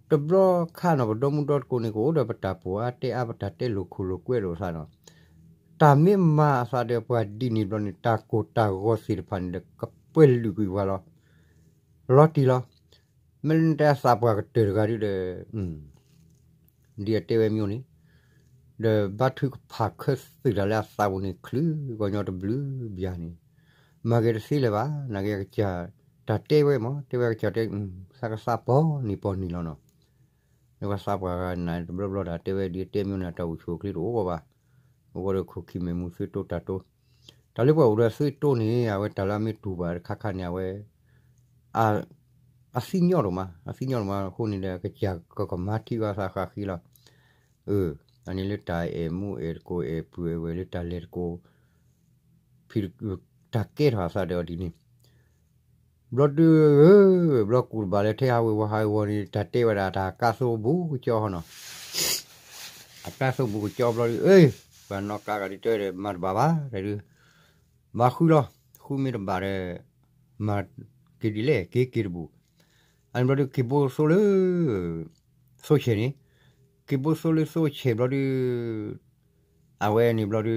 တဘျီခါနီၤ ပဒီမုၢ်ဒီတကိးန့ၣ် ကအိၣ်ဒီးပတၢ်ပိာ်အါတဲအါ ပတၢ်တဲလိာ်ခိၣ်လိာ်ကွဲလိာ်သးနီၤ, တၢ်မ့ၢ်မၤအသးဒီးပှၤဒ်န့ၣ်ဘျီန့ၣ် တၢ်ကိၢ်တၢ်ဂီၤသ့ၣ်တဖၣ်န့ၣ်ဒီး ကပှဲၤလုာ်ကွံာ်ပှၤလီၤ. လီၤတံၢ်လီၤ. မ့ၢ်လၢနတဲအသးပှၢ်ကတၢၢ်တဂၤဒုးဒီး ဒ်အတဲဝဲမ့ၢ်အိၣ်န့ၣ် ဒီးဘါထုကဖၣ်ခၢသုးတၢ်လၢအသးပူၤန့ၣ် ချုးဂီၤညီတဘျုးဘျီန့ၣ် မၤက့ၤတသ့လၢၤဘၣ်. နာ်က့ၤအကစၢ် တၢ်တဲဝဲမး တဲဝဲကစၢ်တဲ သးကသးပီၤနံၤပီၤနံၤလီၤနီၤ. လၢပှၤသးပှၢ်ဂၤနၤတဘျီဘျီတၢ်တဲဝဲဒ်အတဲမ့ၢ်နၤတၢ်အိၣ်ဆူၣ်အိၣ်ချ့တအိၣ်ဘၣ်ဘၣ်. အဝဲဒီးခိၣ်ခံမဲာ်မူသွံတိတၢ်တိ တၢ်လၢပှၤအိၣ်ဒီးသွံတိန့ၣ် အဝဲတၢ်လၢအမ့ၢ်တူၢ်ဘၣ်တခါခါန့ၣ် အဝဲ အသံညီဒိၣ်မး အသံညီဒိၣ်မးအဃိန့ၣ်ဒီး ကစၢ်ကကမၤထံၣ်ဘၣ်သးဃၣ်ဃံလီၤ. အၢ အန့ၣ်လၢတၢ်အဲၣ်မူအဲၣ်တကိးအဲၣ်ပုၢ်အဲၣ်ဝဲၢ်လၢတၢ်လဲၤတကိး ဖံးတၢ်ကဲထီၣ်အသးဒီးအီၤဒ်န့ၣ် ဘျီဒု ဘျီကူၣ်တဘၣ်လၢထဲဟးဝ့ၤဝီၤဟးဝ့ၤဝီၤန့ၣ် တၢ်တဲဝဲဒၣ်တၢ်ကါသိဘူးကကၠီဟီနီၤ. အကါသိဘူးကကၠီဘျီဒု အ့ ပှၤနီၣ်ကါဂၤဒ်တဲဒီး မၤတဘၣ်ဘၣ် တဲဒု မၤဃုလီၤ. ဃုမ့ၢ်တဘၣ်ဒီး မၤက့ၤဒ်လဲၣ် က့ၤက့ၤတဘူး. အန့ၣ်ဘျီဒု က့ၤဘိသိလၢ သိဆဲးန့ၣ် က့ၤဘိသိလၢသိဆဲးဘျီဒု အဝဲန့ၣ်ဘျီဒု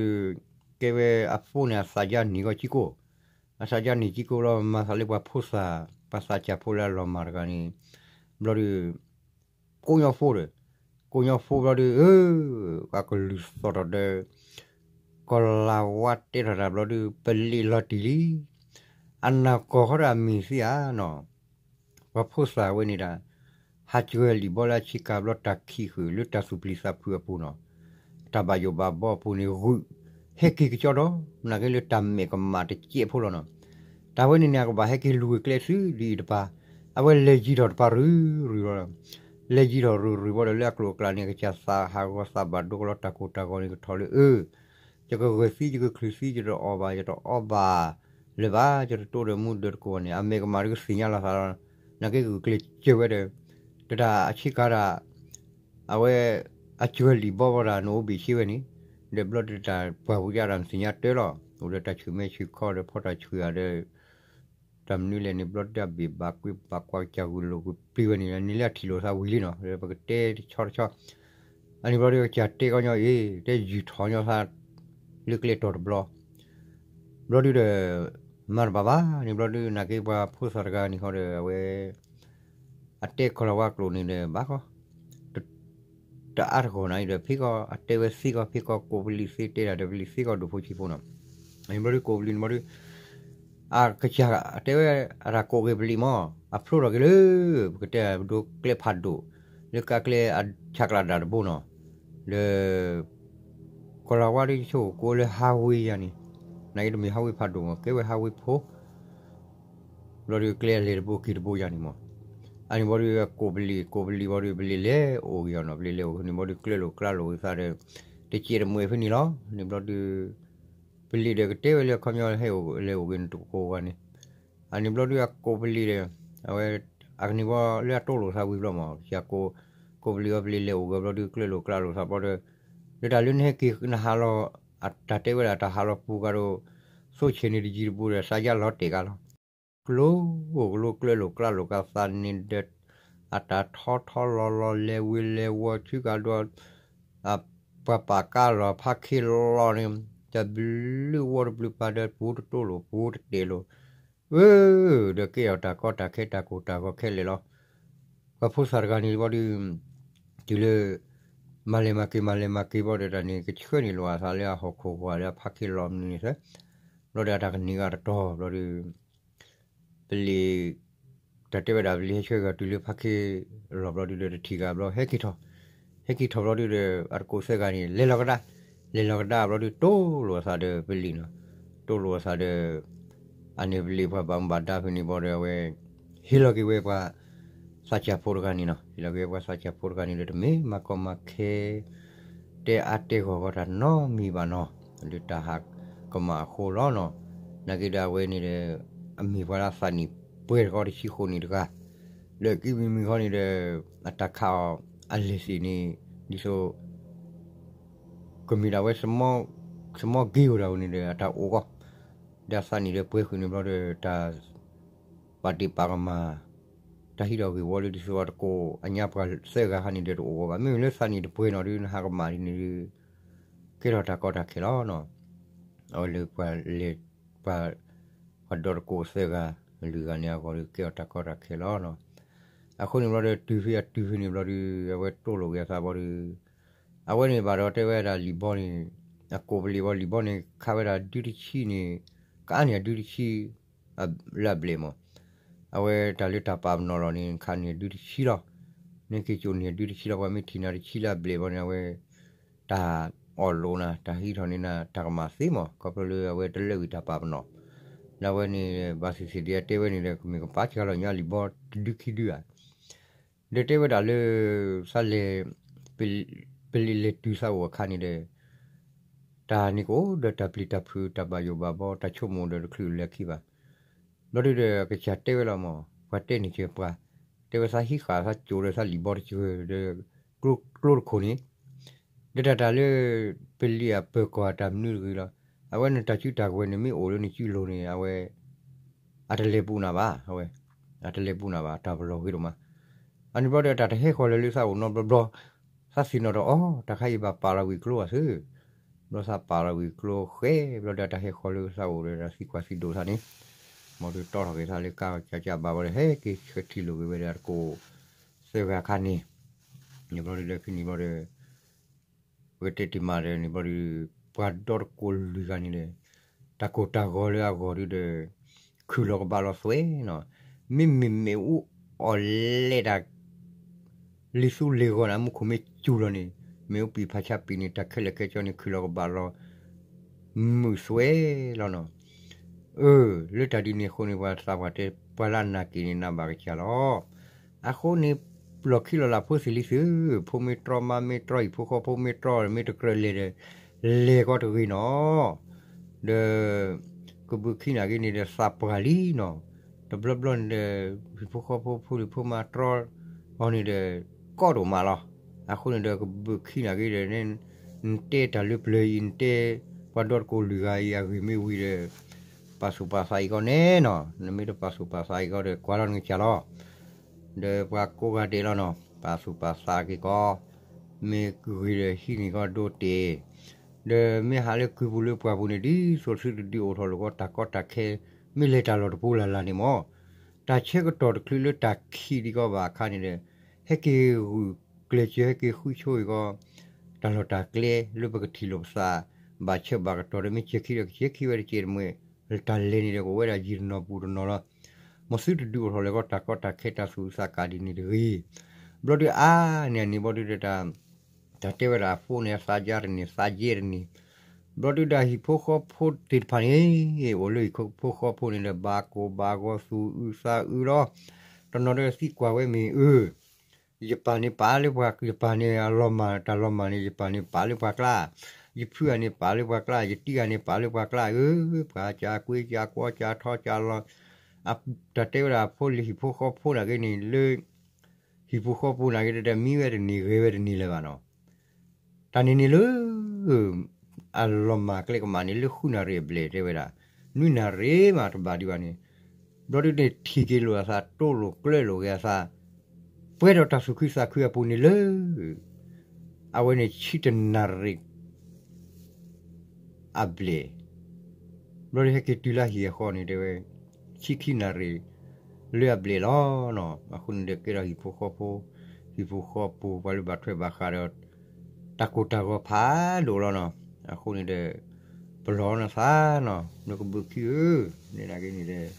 ကဲဝဲအဖိန့ၣ် အသးယါနံၤဂီၢ်ကံကိၣ်, အသးယါနံၤကံကိၣ်လီၤ မၤသးလၢပှၤဖိသၣ် ပှၤသးစၢ်ဖိလၢအလီၤမၢ်တဂၤန့ၣ် ဘျီဒု ကိးညီဖိဒီး ကိးညီဖိဘျီဒု အကလုၢ်သီၣ်ထီၣ်ဒီး ကီၤလၤဝါတဲထီၣ်တၢ်ဘျီဒု ပလံးလီၤတံၢ်လံ. အနၢ်ကီၢ်ဃီဒီးအမံၤသံဧါနီၤ ပှၤဖိသၣ်ဝဲန့ၣ်ဒၣ် ဟးစှၤလံာ်ဘီလၢအဆ့ကၤဘျီတၢ်ခံးဃုာ်လၢတၢ်သူၣ်ပျံၤသးဖုးအပူၤနီၤ, တၢ်ဘၣ်ယိၣ်ဘၣ်ဘီအပူၤန့ၣ်ဂုာ် ဟဲက့ၤကကၠီဒီး နာ်က့လၢတၢ်မဲာ်ကမၣ်တစဲးဖိလီၤနီၤ. တၢ်ဝဲန့ၣ်န့ၣ် အကဘၣ်ဟဲက့ၤလူၤဝဲၤကျဲသုဒ်အံၤတပၤ, အဝဲလဲၤယံၤထီၣ်တပၤရုၢ်ရုၢ်လီၤ. လဲၤယံၤထီၣ်ရုၢ်ရုၢ်ဘီဒီးလၢအကျိၤအကျဲန့ၣ် ကစၢ်သးဟးဂီၤသးဘၣ်ဒိကလီၤ တၢ်ကိၢ်တၢ်ဂီၤန့ၣ်ကထီၣ်လၢအၢ ယကဂဲၤသံ ယကချုးသံ ယတအီၣ်ဘၣ် ယတအီဘၣ်လၢၤဘၣ် ယတတိဒီးမူဒီးတကိးဘၣ်န့ၣ် အမဲာ်ကမၣ်ဒီးကသ့ၣ်ညါလီၤသးလီၤ. နာ်က့ဂုာ်ကျဲးစၢးဝဲဒီး တတၢ်အဆ့ကၤတၢ် အဝဲ အစှၤလံာ်ဘီဘီတၢ်နအိၣ်ဘ့ၣ်ဆ့ဝဲန့ၣ် ဒီးဘျီဒုတၢ်ပှၢ်ပူၤယါတၢ်နသ့ၣ်ညါတၢ်လီၤ. အိၣ်ဒီးတၢ်ဆူၣ်မဲဆူၣ်ခီဒီးဖီတၢ်ဆူၣ်ဧါဒီး တၢ်မနုၤလဲၣ်န့ၣ် ဘျီဒုအဘ့ၣ်ဘၣ်ကွံဘၣ်ကွၢ်ကစၢ်ဂုာ်လိာ်ကွံာ်ပျံၤဝဲန့ၣ် န့ၣ်လၢအထံၣ်လိာ်သးဝံၤလံနီၤ ပကတဲတဆီတဆီ အန့ၣ်ဘျီဒုကစၢ်တဲကီညီအံၤ တဲယုၢ်ထီၣ်ညီသး လၢကျဲတီၤတဘျီ ဘျီဒုဒီး မၤတဘၣ်ဘၣ်န့ၣ် ဘျီဒုနာ်က့ပှၤဖိသၣ်တဂၤန့ၣ်ဃီဒီး အဝဲ အတဲကီၤလၤဝါကျိာ်န့ၣ်ဒီး ဘၣ်ဃီ တအါတဂီၢ်နၤအံၤဒီး ဖံးကီၢ်အတဲဝဲသံကီၢ် ဖံးကီၢ်ကိးပလံးသ့တဲတၢ်ဒီး ပလံးသံကီၢ်ဒိၣ်ဖိဆံးဖိနီၤ. အန့ၣ်ဘျီဒုကိးပလံးန့ၣ်ဘျီဒု အကစၢ်တဲဝဲ အတၢ်ကိးက့ၤပလံးမး အဖျိထီၣ်က့ၤလၢ ပကတဲဒိကျဲဖးဒိၣ် လၢကါကျဲအဆးကျးဒၣ်တဘိနီၤ ဒီး ကီၤလၤဝါဒ်ဆိကမိၣ်လၢဟးဝ့ၤယါန့ၣ် နာ်က့တမ့ၢ်ဟးဝ့ၤဖးဒိၣ်မး ကဲဝဲဟးဝ့ၤဖိ ဘျီဒုကျဲအလဲၤတဘိက့ၤတဘိယါန့ၣ်မး. အန့ၣ်ဘျီဒုကိးပလံး ကိးပလံးဘျီဒု ပလံးလဲၤအိၣ်က့ၤအီၤနီၤ ပလံးလဲၤအိၣ်န့ၣ်ဘျီဒုကျဲလိာ်ကျါလိာ်က့ၤသးဒီး တစဲးတမှဲၤဖဲန့ၣ်လီၤ. န့ၣ်ဘျီဒု ပလံးဒီးကတဲဝဲလၢအခီပညီဟဲအိၣ်လဲၤအိၣ်က့ၤန့ၣ်တကိးဂၤန့ၣ် အန့ၣ်ဘျီဒုအကိးပလံးဒီး အဝဲ အကန့ၣ်ဘီလၢအတိၢ်လိာ်သးဝံၤဘျီမး ကစၢ်ကိး ကိးပလံးအီၤပလံးလဲၤအိၣ်က့ၤဘျီဒုကျဲလိာ်ကျါလိာ်သးဘျီဒီး လၢတၢ်လၢနဟဲက့ၤနဟးလီၤ တၢ်တဲဝဲဒၣ်တၢ်ဟးလီၤပူၤကဒီး သိဆ့ၣ်န့ၣ်တယံၤတဘူးဒီး သးယါလီၤတဲာ်ကါလီၤ ကျိ ကလိကျဲလိာ်ကျါလိာ်ကါသးန့ၣ်ဒီး အတၢ်ထီထီလီၤလီၤ လဲၤဝ့ၤလဲၤဝီၤ ဆူကဒီး ပှၤပာ်ကါလီၤ ဖါခ့လီၤန့ၣ် တဘျုးဝီတဘျုးပၤဒီး ပူတတိၢ်လိာ် ပူတတဲာ်လိာ် အၢ ဒီးကဲထီၣ်တၢ်ကီတၢ်ခဲ တၢ်ကိၢ်တၢ်ဂီၤခဲလၢာ်လီၤ. ပှၤဖိသၣ်တဂၤန့ၣ်ဘျီဒု တုၤလၢ မၤလဲၤမၤက့ၤ မၤလဲၤမၤက့ၤဘျီဒီးတၢ်န့ၣ် ကဆှၢန့ၣ်လိာ်အသးလၢအဟီၣ်ခိၣ်ဂီၤလၢအဖါခ့လီၤမနုၤန့ၣ်သၢ ဘျီဒီးအတၢ်ကန့ၢ်ဂၤတတီၤဘျီဒီး ပလံး တၢ်တဲဝဲဒၣ်ပလံးဟဲဆှၢက့ၤတုၤလၢဖါခ့လီၤဘျီဒုဒီးတထံၣ်ဂၤဘျီ ဟဲက့ၤထီၣ် ဟဲက့ၤထီၣ်ဘျီဒုဒီး အတကိးသၢဂၤန့ၣ် လဲၤလီၤကဒါ လဲၤလီၤကဒါဘျီဒု တိၢ်လိာ်အသးဒီးပလံးနီၤ တိၢ်လိာ်အသးဒီး အန့ၣ်ပလံးပှၤဘၣ်မူဘၣ်ဒါဖဲန့ၣ်ဘျီဒီးအဝဲ ဟ့ၣ်လီၤက့ၤဝဲပှၤ သးစၢ်ဖိတဂၤန့ၣ်နီၤ ဟ့ၣ်လီၤက့ၤဝဲပှၤသးစၢ်ဖိတဂၤန့ၣ်ဒီး တမ့ၢ်မၤကီမၤခဲ တဲအါတဲဂီၢ်ဂီၢ်တၢ်နီတမံၤဘၣ်နီၤ လၢတၢ်ဟးကမၣ်အဃိလီၤနီၤ. နာ်က့ဒီးအဝဲန့ၣ်ဒီး အမ့ၢ်ပှၤလၢအသးနံၣ်ပှဲၤတခီတဆံဃိးနံၣ်တဂၤ လၢခံမံၤမံၤဃီန့ၣ်ဒီး အတၢ်ခးအီၤအလဲၤသ့ၣ်န့ၣ် ဒ်သိး ကမ့ၢ်ဒၣ်ဝဲ သမီၣ်ဂ့ၤအိၣ်ဒၣ်ဝဲန့ၣ်ဒီး အတၢ်အိၣ်ဂီၢ် ဒီးအသးနံၣ်ဒီးပှဲၤဃုာ်န့ၣ်ဘျီဒီး တၢ်ပာ်တ့ၢ်ပာ်ကမၣ် တၢ်ဟံးထီၣ်ဂ့ၢ်ဝီလၢဒ်သိးအတကိးအညါပှၤသၢဂၤခါန့ၣ်ဒီးတအိၣ်ဂီၢ်ဘၣ်. မ့မ့ၢ်လၢသးနံၣ်တပှဲၤနီၤဒုး နဟးကမၣ်ဒ်န့ၣ်ဒုး ကဲထီၣ်တၢ်ကီတၢ်ခဲလီၤနီၤ. အဝဲလၢပှၤလဲၤ ပှၤ ပှၤဒီတကိးသၢဂၤ လွံၢ်ဂၤန့ၣ်အဂီၢ်ဒီး ကဲထီၣ်တၢ်ကီတၢ်ခဲလီၤနီၤ. အဃိန့ၣ်ဘျီဒီး တုၤဖဲအတုၤဖဲန့ၣ်ဘျီဒီး အဝဲတိၢ်လိာ်က့ၤအသးဘျီဒီး အဝဲန့ၣ်ဘၣ်ဒီးတဲဝဲဒၣ်လံာ်ဘီန့ၣ် အကိးပလံးဘီလံာ်ဘီန့ၣ် ခးဝဲဒၣ်ဒုတဆံန့ၣ် ကအါန့ၢ်အဒုတဆံ လၢအဘျဲၣ်မး အဝဲတၢ်လၢတၢ်ပာ်ပနီၣ်လီၤန့ၣ် ခးန့ၢ်ဒုတဆံလီၤ. နက့ၤကိၣ်န့ၢ်ဒုတဆံလီၤ ပှၤမ့ၢ်ထံၣ်နၤတဆံလၢအဘျဲၣ်ဘၣ်န့ၣ် အဝဲ တၢ်အီၣ်လိးနၤ တၢ်ဟံးထီၣ်န့ၢ်နၤ တၢ်ကမၣ်သ့မး ခီဖျိလၢအဝဲတလၢဝံၤတၢ်ပာ်ပနီၣ်, ဒီးအဝဲန့ၣ် ဘၣ်သ့ၣ်သ့ၣ်ဒ်အတဲဝဲန့ၣ်ဒီး ကမ့ၢ်ကပာ်စှၤလီၤညီလံာ်ဘီတဒုခံဒုဧါ ဒီးတဲဝဲဒၣ်လၢ သးလဲၤ ပလံၤလဲၤတုၤသးအိၣ်အခါန့ၣ်ဒီး တၢ်န့ၣ်ကအိၣ်ဒီးတၢ်ပျံၤတၢ်ဖုး တၢ်ဘၣ်ယိၣ်ဘၣ်ဘီ တၢ်ဆိကမိၣ်ဒီးတချုးလၢခံဘၣ်. ဘျီဒုဒီးကစၢ်တဲဝဲလီၤမး ပှၤတဲန့ၢ်စၢၤပှၤ, တဲဝဲသးဟံးဃာ်သးကိၣ်ဒီးသးလံာ်ဘီတစၢၤဒီး ကျိတခိၣ်န့ၣ် ဒီးတၢ်တၢ်လၢ ပလံၤအပၢၤကီၢ်အတၢ်မနုၤတဂ့ၤလီၤ. အဝဲန့ၣ်တၢ်စုတၢ်ကဝဲၤန့ၣ်မ့ၢ်အိၣ်လၢနစုလိၤန့ၣ် အဝဲ အတလဲၤပူၤနၤဘၣ်, အဝဲ အတလဲၤပူၤနၤဘၣ် တၢ်ပလီၢ်ဂ့ၤဒိၣ်မး. အန့ၣ်ဘျီဒီးတၢ်တဟဲဃီၤလၢၤလၢသးအိၣ်နီတဘျီဘျီ, သးသ့ၣ်နီၣ်ဒီးအီၤ တၢ်ခါအံၤဘၣ်ပာ်လီၤဝံၤကျိဘၣ်သု, ဘျီသးပာ်လီၤဝံၤကျိဃဲ ဘျီဒီးတၢ်ဟဲဃီၤလၢသးအိၣ်ဒီးတၢ်သံကွၢ်သံဒိးသးန့ၣ်, မ်ဒီးတီထီၣ်က့ၤသးလၢကါကၢကၢဘၣ်ဝဲဒီး ဟဲက့ၤဆှၢထံၣ်လိာ်က့ၤဝဲဒီးတကိး သၢဂၤခါန့ၣ်, န့ၣ်ဘျီဒီးဖဲန့ၣ်ဘျီဒီး ပကတဲတ့ၢ်မးဒီးန့ၣ်ဘျီဒီး ပှၤဒီတကိးလွံၢ်ဂၤန့ၣ်ဒီး တၢ်ကိၢ်တၢ်ဂီၤလၢအဂီၢ်ဒုဒီး ခုၣ်လီၤကဘၣ်လီၤသွဲနီၤ, မ့မ့ၢ်မ့ၣ်အူအီၣ်လဲတၢ် လံာ်သူလ့ၤဂီၤန့ၣ် မူခိၣ်မ့ၢ်စူၤလီၤန့ၣ် မ့ၣ်အူပံာ်ဖးဆါပံာ်န့ၣ် တၢ်ခဲလၢာ်ခဲဆ့န့ၣ် ခုၣ်လီၤကဘၣ်လီၤ မုာ်သွဲလီၤနီၤ. အၢ လၢတၢ်ဒ်န့ၣ်အဃိန့ၣ် ပှၤသးပှၢ်တဲ ပှၤလၢအနာ်က့ၤန့ၣ် နာ်ဘၣ်ကစၢ်လီၤ. အဃိန့ၣ် လီၢ်ခံလီၤလၢ်ဖိသ့ၣ်လံသု, ဖိမ့ၢ်တြီ မါမ့ၢ်တြီ ဟံၣ်ဖိဃီဖိမ့ၢ်တြီ မ့ၢ်တကြၢးလဲၤဒီး လဲၤကီတဂ့ၤနီၤ. ဒီး ကဘုးခံနာ်က့န့ၣ်ဒီး သးပှၢ်လံနီၤ. တဘျီဘျီန့ၣ်ဒီး ဟံၣ်ဖိဃီဖိ ဖိလံၤဖိမါတြီအီၤန့ၣ်ဒီး ကီဒိၣ်မးလီၤ. အဃိန့ၣ်ဒီး ကဘုးခံနာ်က့ဒီး နတဲတၢ်လၢပျၢၤအံၤ နတဲပှၤဒီတကိးလွံၢ်ဂၤအံၤ အဂ့ၢ်မ့ၢ်ဝံၤဒီး ပာ်သူၣ်ပာ်သးအံၤကီးန့ၣ်နီၤ, နမ့ၢ်တပာ်သူၣ်ပာ်သးအံၤကီးဒီး ကွၢ်လီၤနကစၢ်လီၤ. ဒီးပှၤကိးဂၤဒဲးလီၤနီၤ, ပာ်သူၣ်ပာ်သးက့ၤကီး, မ့ၢ်ဂ့ၤဒီးဟံးန့ၢ်ကီးဒိတ့ၢ်, ဒီးမ့ၢ်ဟးလၢကုၢ်ပူၤလၢပှၢ်ပူၤန့ၣ် ဒ်သိးသုတဒုးအိၣ်ထီၣ်လိာ်ကီးတၢ်ကီတၢ်ခဲ, မ့ၢ်လဲၤတၢ်လီၢ်တပူၤလၢ်လၢ်န့ၣ်မ့ၢ်, တၢ်ဆၢကတီၢ်တချုးလၢတၢ်ခံးဒံးကီးဘၣ်အခါန့ၣ်ဒီး ဟဲက့ၤဂုာ်ကျဲးစၢး ဟဲက့ၤဃုဆိအံၤကီး, တၢ်လီၢ်တၢ်ကျဲလၢပကထံၣ်လိာ်ပသး ဘၣ်ဆၢဘၣ်ကတီၢ်ဒီး မ့ၢ်စဲၤခံဒီးကစဲၤခံဝဲတကဲးတမှဲၤ, တၢ်လဲၤန့ၣ်ဒီးကဝဲဒၣ်ယံာ်တနီၤပူၤတနီၤလီၤ. မ်သုတဒုးအိၣ်ထီၣ်လၢကီးတၢ်ကီတၢ်ခဲတၢ်သူၣ်အုးသးကၢ်ဒ်န့ၣ်တဂ့ၤ. ဘျီဒုးအါန့ၢ်န့ၣ်ဘျီဒုးဒီး တၢ်တဲဝဲဒၣ်အဖိန့ၣ် အသးယါတန့ၢ် သးယဲတန့ၢ်, ဘျီဒုးဒီးဟံၣ်ဖိဃီဖိသ့ၣ်တဖၣ်န့ၣ် အိၣ်လၢဟံၣ်ဖိဃီဖိန့ၣ်ဒီး ဘၣ်ကိၢ်ဘၣ်ဂီၤသူၣ်အုးသးအုးလီၤ. တနီၤဒီးသံကွၢ်ဝဲမ့ၢ်အၢ ယပၢ်န့ၣ်ပာ်လၢပှၤ ယပၢ်န့ၣ်အလီၤမၢ် တၢ်လီၤမၢ်န့ၣ် ယပၢ်န့ၣ်ပာ်လၢပှၤကျါ, ယဖုဂၤန့ၣ်ပာ်လၢပှၤကျါ, ယတံၤဂၤန့ၣ်ပာ်လၢပှၤကျါဧၢ, ပှၤကၢကွ့ကၢကွီကၢထီကၢလီၤ, တၢ်တဲဝဲဒၣ်ဖိလံၤဟံၣ်ဖိဃီဖိနာ်က့န့ၣ်လၢ ဟံၣ်ဖိဃီဖိနာ်က့ဒီး မံဝဲတန့ၢ်ဂဲၤဝဲတန့ၢ်လၢၤဘၣ်နီၤ. တၢ်န့ၣ်န့ၣ်လၢ အလီၤမၢ်ကျဲကမၣ်န့ၣ် လၢဃုနၣ်ရံၣ်အဘျဲၣ်တဲဝဲဒၣ်, နွံနၣ်ရံၣ်မးတဘၣ်ဒံးဘၣ်န့ၣ်, ဘျီဒုးန့ၣ်ထံၣ်က့ၤလိာ်အသး တိလိာ်ကျၢလိာ်က့ၤအသး, ပှဲၤဒီးတၢ်သူၣ်ခုသးခုအပူၤန့ၣ်လၢ အဝဲန့ၣ်ဆံတနၣ်ရံၣ် အဘျဲၣ်, ဘျီဒုးဟဲက့ၤတုၤလၢဟံၣ်အဃီန့ၣ်တဲဝဲ, ဆံခံနၣ်ရံၣ် လၢအဘျဲၣ်လီၤနီၤ. အဃိန့ၣ်ဒီးကဲထီၣ်ဟံၣ်ဖိဃီဖိ, ဟံၣ်ဖိဃီဖိပှၤလၢဘၣ်ထွဲဘၣ်ဃးဒီး တၢ်ကိၢ်တၢ်ဂီၤဖးဒိၣ်လီၤနီၤ. အဃိန့ၣ်ဒီး ပလီၢ်နသးနီၤ နကဘုးခံဧၢ, န့ၣ်နာ်က့န့ၣ်ဒီး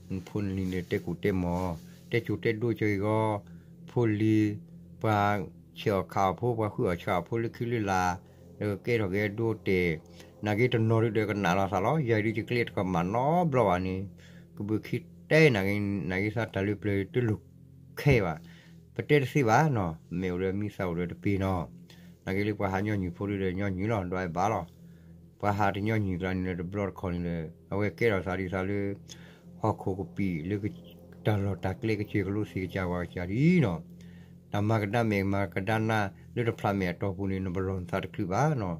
နဖိနလံၤန့ၣ်တဲကူၣ်တဲမီၤ, တဲစိၤတဲဒိကၢအံၤဂီၢ်, ဖိလံၤ ပှၤဆဲးအီၣ်ခးအီၣ်ဖိ ပှၤဃုအီၣ်ဆးအီၣ်ဖိလၢခံလၢလာ်, ဒီးကကဲထီၣ်က့ၤဒိတဲာ်, နာ်က့တနီၤဒုးဒီးကနၣ်လီၤသးလီၤ. ယၤဒုးယကျဲတကမၣ်နီတဘျီဘၣ်န့ၣ်, ကဘုးခံတဲနာ်က့ နာ်က့သးတၢ်လၢပျၢၤတလိၣ်ခဲဘၣ်, ပတဲတသ့ဘၣ်နီၤ, မ့ၢ်အိၣ်ဒီးမံသးအိၣ်ဒီးတပ့ၤနီၤ, နာ်က့လၢပှၤဟးညီနုၢ်ဖိဒုးဒီးညီနုၢ်လီၤ ဒွးအဲၣ်ဘၣ်လီၤ. ပှၤဟးတညီနုၢ်ကျါန့ၣ်ဒီးတဘျီတခီၣ်န့ၣ်ဒီး အဝဲကဲထီၣ်သးဒ်သးလၢ ဟီၣ်ခိၣ်ကပံာ်လၢ တၢ်လီၢ်တၢ်ကျဲကစၢၢ်ကလိသ့ၣ်ကစၢ်ဝၤကစၢ်ဒ်နီၤ, တၢ်မၤကဒါမဲာ်မၤကဒါနါလၢတဖျးမဲာ်အတီၢ်ပူၤန့ၣ် နပလီၢ်နသးတချုးဘၣ်နီၤ.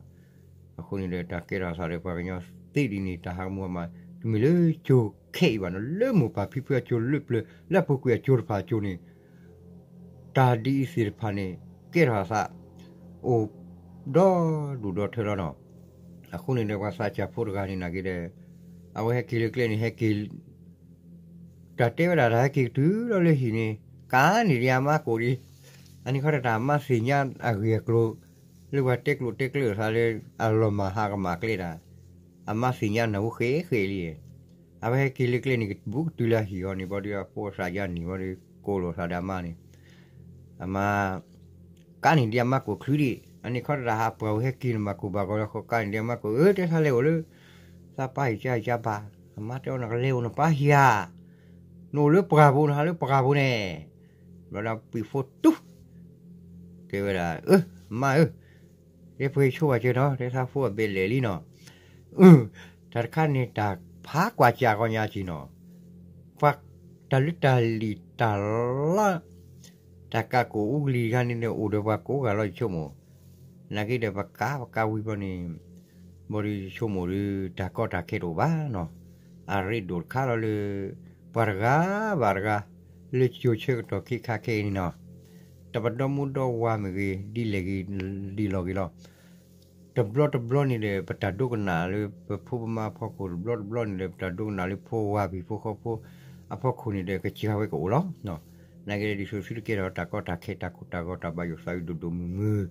အဃိန့ၣ်ဒီးတၢ်ကဲထီၣ်သးဒီးပှၤကညီသ့ဒ်န့ၣ် တၢ်ဟးကမူအမး တမ့ၢ်လၢကၠိခဲအံၤဘၣ်နီၤ, လၢမိၢ်ပၢ်ဖံဖုအကၠိလၢပျၢၤ လၢအပူၤကွံာ်အကၠိတဖၣ်အကၠိန့ၣ် တၢ်ဒ်အံၤသ့ၣ်တဖၣ်န့ၣ် ကဲထီၣ်အသး အိၣ်ဒီဒူၣ်ဒီထၢလီၤနီၤ. အဃိန့ၣ်ဒီး ပှၤသးစၢ်ဖိတဂၤန့ၣ်နာ်က့ဒီး အဝဲဟဲက့ၤလၢကျဲန့ၣ် ဟဲက့ၤ တၢ်တဲဝဲဒၣ်တၢ်ဟဲက့ၤကတုၤလီၤလၢဟံၣ်န့ၣ် ကါန့ၣ်ဒံးအမါကိၣ်ဒံး, အန့ၣ်ခီတၢ်အမါသ့ၣ်ညါအဂ့ၢ်အကျိၤ လၢပှၤတဲကျိးတဲကျၢၤသးလၢ အလီၤမၢ်ဟးကမၣ်ကျဲတၢ်, အမါသ့ၣ်ညါနၢ်ဟူဃဲဃဲလံ. အဝဲဟဲက့ၤလၢကျဲန့ၣ် ကဘူးကတုၤလၢအဟံၣ်အီၤန့ၣ် ဘၣ်ဒီးအဖိအသးယါနံၣ်ဘၣ်ဒီး ကိးလိာ်သးဒီးအမါန့ၣ်, အမါ ကါန့ၣ်ဒ်အမါကိးချုးဒံး အန့ၣ်ခီတၢ်ဟးပှၢ်ဝဲဟဲက့ၤန့ၣ် မၤကိၢ်ဘၣ်ဂီၤလၢဃီကါန့ၣ်ဒ်အမါကိး အၢ တဲသးလဲၤအိၣ်လၢ သးပၢ်ဟံၣ်ကါဟံၣ်ကါဘၣ်, အမါတဲအီၤ နကလဲၤအိၣ်နပၢ်ဟံၣ်ဧါ, နအိၣ်လၢပှၢ်ပူၤ နဟးလၢပှၢ်ပူၤန့ၣ်, ဘျီဒီးပှ့ၤဖိတူၢ် တဲဝဲဒၣ် အၢ မါဧၢ, တဲပှ့ၤဆိဝဲကၢနီၤ တဲသးဖိအဘဲလဲၣ်လံနီၤ, အၢ တၢ်တခါန့ၣ် တၢ်ဖးကွၢ်စၢ်ဂီၤညါက့ၤနီၤ, ပှၤတၢ်လုၢ်တၢ်လံၣ်တၢ်လီၢ် တၢ်ကးကိၢ်အူကလံၤတခါန့ၣ်ဒီး အိၣ်ဒီးပှၤကိးဂၤလီၤယဆိကမိၣ်, နာ်က့ဒီးပကးပကးဝံၤဘီန့ၣ်, ဘီဒီးယဆိကမိၣ်ဒီး တၢ်ကီတၢ်ခဲတအိၣ်ဘၣ်နီၤ, အရ့ဒိၣ်တခါလီၤလၢ ပှၤတဂၤဘၣ်တဂၤ လၢကၠိၤဆၢကတီၢ်ခဲခါခဲအံၤန့ၣ်နီၤ, တပဒီမူဒီဝါမ့ၢ်ဂ့ၤ ဒ်လဲၣ်ဂ့ၤဒ်လီၤဂ့ၤလီၤ တဘျီတဘျီန့ၣ်ဒီး ပတၢ်ဒိကနၣ်လၢပဖိပမါအဖီခိၣ် တဘျီတဘျီန့ၣ်ဒီး ပတၢ်ဒိကနၣ်လၢဖိဝၤဖံးဖိဃီဖိအဖီခိၣ်န့ၣ်ဒီး ကစှၤဝဲကအိၣ်လီၤ. နာ်က့ဒီး ဒ်သိးသုတကဲထီၣ်တၢ်ကီတၢ်ခဲ တၢ်ကိၢ်တၢ်ဂီၤ တၢ်ဘၣ်ယိၣ်သးအုးဒိၣ်ဒိၣ်မုၢ်မုၢ်